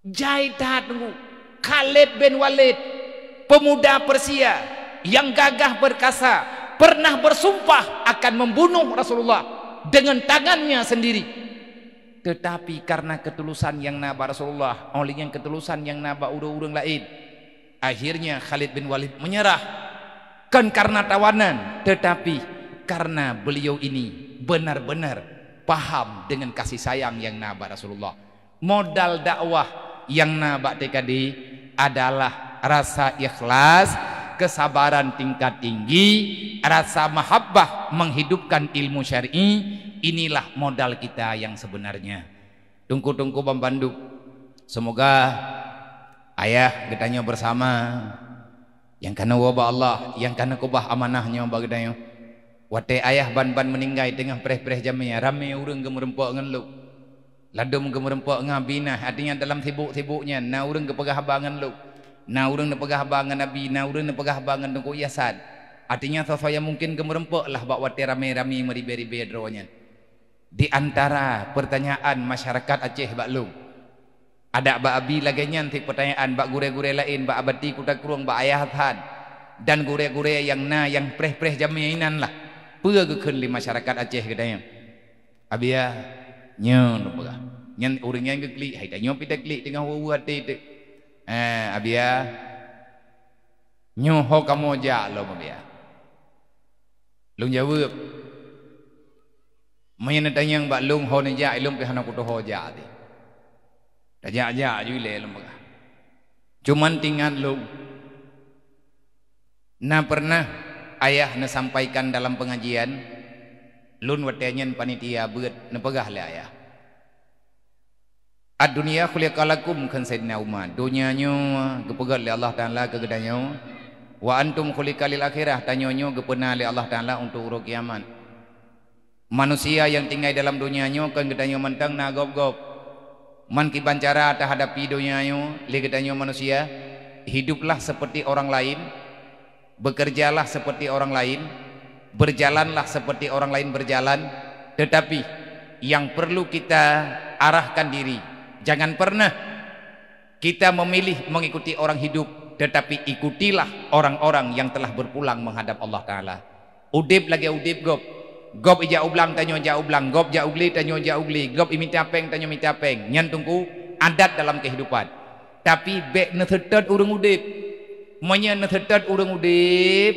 jai that teungku, Khalid bin Walid, pemuda Persia yang gagah perkasa, pernah bersumpah akan membunuh Rasulullah dengan tangannya sendiri. Tetapi karena ketulusan nyang na bak Rasulullah, óh lheueh nyan ketulusan nyang na bak ureuëng-ureuëng laén, akhirnya Khalid bin Walid menyerah. Kon karena tawanan, tetapi karena beliau ini benar-benar paham dengan kasih sayang nyang na bak Rasulullah. Modal dakwah nyang na bak T K D adalah rasa ikhlas, kesabaran tingkat tinggi, rasa mahabbah menghidupkan ilmu syar'i. Inilah modal kita yang sebenarnya. Teungku-teungku banmandum, semoga ayah geutanyoe bersama nyang ka neuwoe bak Allah, nyang ka neukeubah amanah nyoe bak geutanyoe. Watée ayah ban-ban meuninggai teungoh preh-preh jamé, ramé ureuëng geumeureumpok ngon lôn. Ladôm geumeureumpok ngon Abi, nah, artinya dalam sibuk-sibuk nyan na ureuëng geupeugah haba ngon lôn. Na ureuëng neupeugah haba ngon Abi, na ureuëng neupeugah haba ngon Teungku Yasan. Artinya soe-soe nyang mungken geumeureumpok lah bak watée ramé-ramé meuribée-ribée droe nyan. Di antara pertanyaan masyarakat Aceh bak lôn, adak bak Abi lagée nyan cit pertanyaan bak gurée-gurée laén, bak Abati Kuta Krueng, bak Ayah Hasan, dan gurée-gurée nyang na nyang preh-preh jamé inan lah. Peue geukheun lé masyarakat Aceh geutanyoe? Abi ya, nyoe lôn peugah. Nyan ureuëng nyan geuklik, hai tanyoe pih taklik teungoh weue-weue até teuk. Eh, Abi ya, nyoe ho kamoe jak lom, Abi ya. Lôn jaweueb, "Meunyoe neutanyong bak lôn ho neujak, ilôn pih hana kutoho jak teuh. Tajak-jak ju ilée," lôn peugah. "Cuman teuingat lôn, na pernah ayah neusampaikan dalam pengajian, lôn watée nyan panitia beuet, neupeugah lé ayah, 'Ad-dunya khuliqa lakum,' kheun Saidina Umar, 'Donya nyoe geupeugét lé Allah Taala keu geutanyoe, 'wa antum khuliqa lil akhirah,' tanyoe nyoe geupeuna lé Allah Taala untuk uroe kiamat. Manusia nyang tinggai dalam donya nyoe kon geutanyoe mantong na gob-gob. Man kiban cara tahadapi donya nyoe lé geutanyoe manusia, hiduplah seperti orang lain, bekerjalah seperti orang lain, berjalanlah seperti orang lain berjalan, tetapi yang perlu kita arahkan diri, jangan pernah kita memilih mengikuti orang hidup, tetapi ikutilah orang-orang yang telah berpulang menghadap Allah Taala. Udeb lagée udeb gob. Gob ijak u blang, tanyoe jak u blang. Gob jak u glé, tanyoe jak u glé. Gob imita péng, tanyoe mita péng. Nyan teungku adat dalam kehidupan. Tapi bék neuseutôt ureuëng udeb. Meunyoe neuseutôt ureuëng udeb,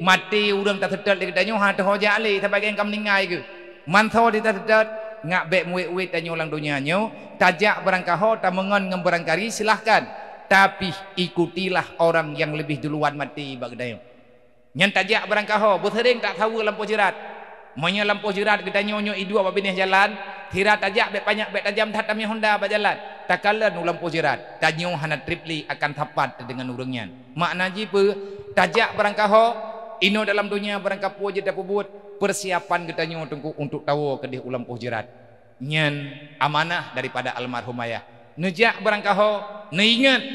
maté ureuëng taseutôt lé geutanyoe hana teuho jak lé, sabagai nyang ka meuninggai geuh. Mansoe di taseutôt, ngak bék muwét-wét tanyoe lam donya nyoe, tajak beurangkaho, tameungon ngon beurangkari, silahkan. Tapi ikutilah orang yang lebih duluan maté bak geutanyoe. Nyan tajak beurangkaho, beuseuréng tasaweue lampôh jeurat. Meunyoe lampôh jeurat geutanyoe nyoe idua bak binéh jalan, sira tajak bék panyak bék tajam that tamé honda bak jalan, takalon u lampôh jeurat, tanyoe hana treb lé akan sapat deungon ureuëng nyan. Makna jih peue? Tajak beurangkaho, inoe dalam donya beurangkapeue jeuet tapeubuet, persiapan geutanyoe teungku untuk tawoe keudeh u lampôh jeurat. Nyan amanah daripada almarhum ayah. Neujak beurangkaho, neuingat,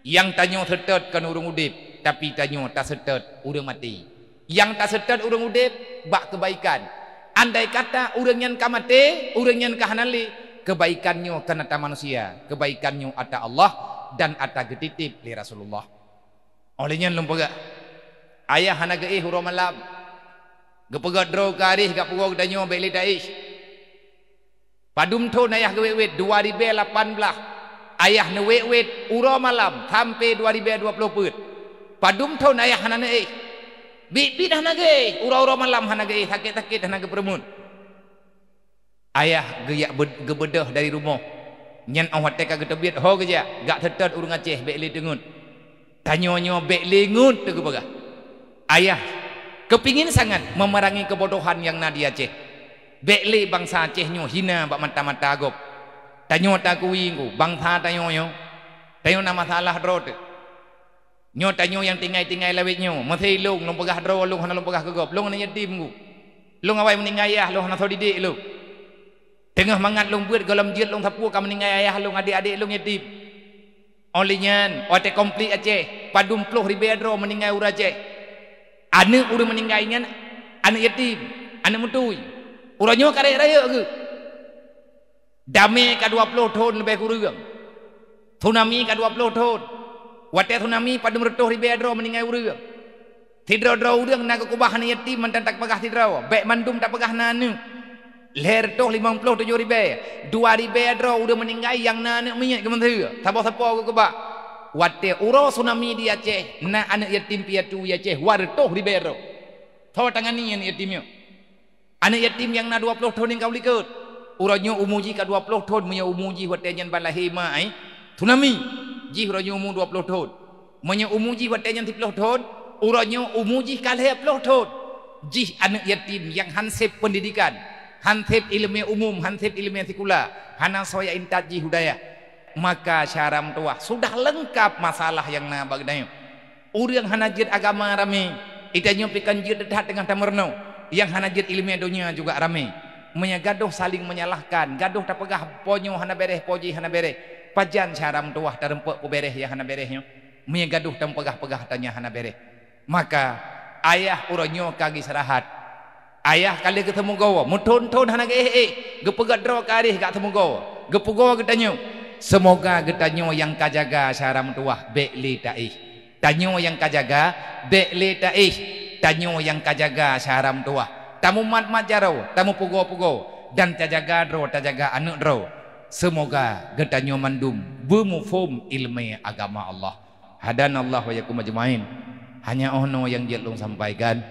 nyang tanyoe seutôt kon ureuëng udeb, tapi tanyoe taseutôt ureuëng maté. Nyang taseutôt ureuëng udeb bak keubaikan. Andai kata ureuëng nyan ka maté, ureuëng nyan ka hana lé, keubaikan nyoe kon ata manusia, keubaikan nyoe ata Allah dan ata geutitip lé Rasulullah. Óh lheueh nyan lôn peugah, ayah hana geuéh uroe malam. Geupeugét droe keu aréh gak puwoe geutanyoe bék lé taéh. Padum thon ayah geuwét-wét? Dua ribée lapan blaih. Ayah neuwét-wét uroe malam sampoe dua ribée dua ploh peuet. Padum thon ayah hana neuéh? Biet-biet hana geuéh, uroe-uroe malam hana geuéh, sakét-sakét hana geupeureumeun. Ayah geuyak be-, geubeudôh dari rumoh. Nyan óh watée ka geuteubiet ho geujak, gak seutôt ureuëng Aceh bék lé teungeut. Tanyoe nyoe bék lé ngeut teuh geupeugah. Ayah keupingin sangat meumerangi keubodohan nyang na di Aceh. Bék lé bansa Aceh nyoe hina bak mata-mata gob. Tanyoe takui ku bansa tanyoe nyoe, tanyoe na masalah droe teuh. Nyoe tanyoe nyang tinggai-tinggai lawét nyoe, meusé lôn, lôn peugah droe lôn hana lôn peugah keu gob, lôn hana yatim ku. Lôn awai meuninggai ayah lôn hana soe didik lôn. Teungoh mangat lôn beuet gohlom jeuet lôn sapeue ka meuninggai ayah lôn, adék-adék lôn yatim. Óh lheueh nyan, watée konflik Aceh, padum ploh ribée droe meuninggai ureuëng Aceh. Aneuëk ureuëng meuninggai nyan Aneuk yatim, aneuk meutui. Uroe nyoe ka rayeuk-rayeuk geuh. Damé ka dua ploh thon leubeh kureueng. Tsunami ka dua ploh thon. Watée tsunami padum reutôh ribée droe meuninggai ureuëng. Sidroe-droe ureuëng na geukeubah aneuk yatim mantong tapeugah sidroe, bék mandum tapeugah na aneuk. Lhée reutôh limong ploh tujoh ribée, dua ribée droe ureuëng meuninggai nyang na aneuk miet geumeuseu, saboh sapo geukeubah. Watée uroe tsunami di Aceh, na aneuk yatim piatu di Aceh dua reutôh ribée droe. Soe tangani aneuk yatim nyoe? Aneuk yatim nyang na dua ploh thon nyang ka u likot. Uroe nyoe umu jih ka dua ploh thon, meunyoe umu jih watée nyan ban lahé ma ai tsunami, jih uroe nyoe umu dua ploh thon. Meunyoe umu jih watée nyan siploh thon, uroe nyoe umu jih ka lhée ploh thon. Jih aneuk yatim nyang han sép peundidikan, han sép iéleumé umum, han sép iéleumé sikula, hana soe intat jih u dayah. Maka syedara meutuwah, sudah leungkab masalah nyang na bak geutanyoe. Ureuëng hana jeuet agama ramé, geutanyoe pih kon jeuet that teungoh tameurunoe. Nyang hana jeuet iéleumé donya juga ramé. Meunyoe gadoh saléng meunyalahkan, gadoh tapeugah po nyoe hana béréh, po jih hana béréh, pajan syedara meutuwah tareumpok peubéréh nyang hana béréh nyoe? Meunyoe gadoh tapeugah-peugah tanyoe hana béréh. Maka, ayah uroe nyoe ka geuistirahat. Ayah ka lheueh geuseumeubeugoe, meuthon-thon hana geuéh-éh, geupeugét droe keu aréh geuseumeubeugoe, geupeugoe geutanyoe. Seumoga geutanyoe nyang ka jaga syedara meutuwah bék lé taéh. Tanyoe nyang ka jaga, bék lé taéh. Tanyoe nyang ka jaga syedara meutuwah. Tamumat-mat jaroe, tamupeugoe-peugoe, dan tajaga droe, tajaga aneuk droe. Seumoga geutanyoe mandum beumuphom iéleumé agama Allah. Hadanallahu wa iyyakum ajmain. Hanya 'oh noe nyang jeuet lôn sampaikan.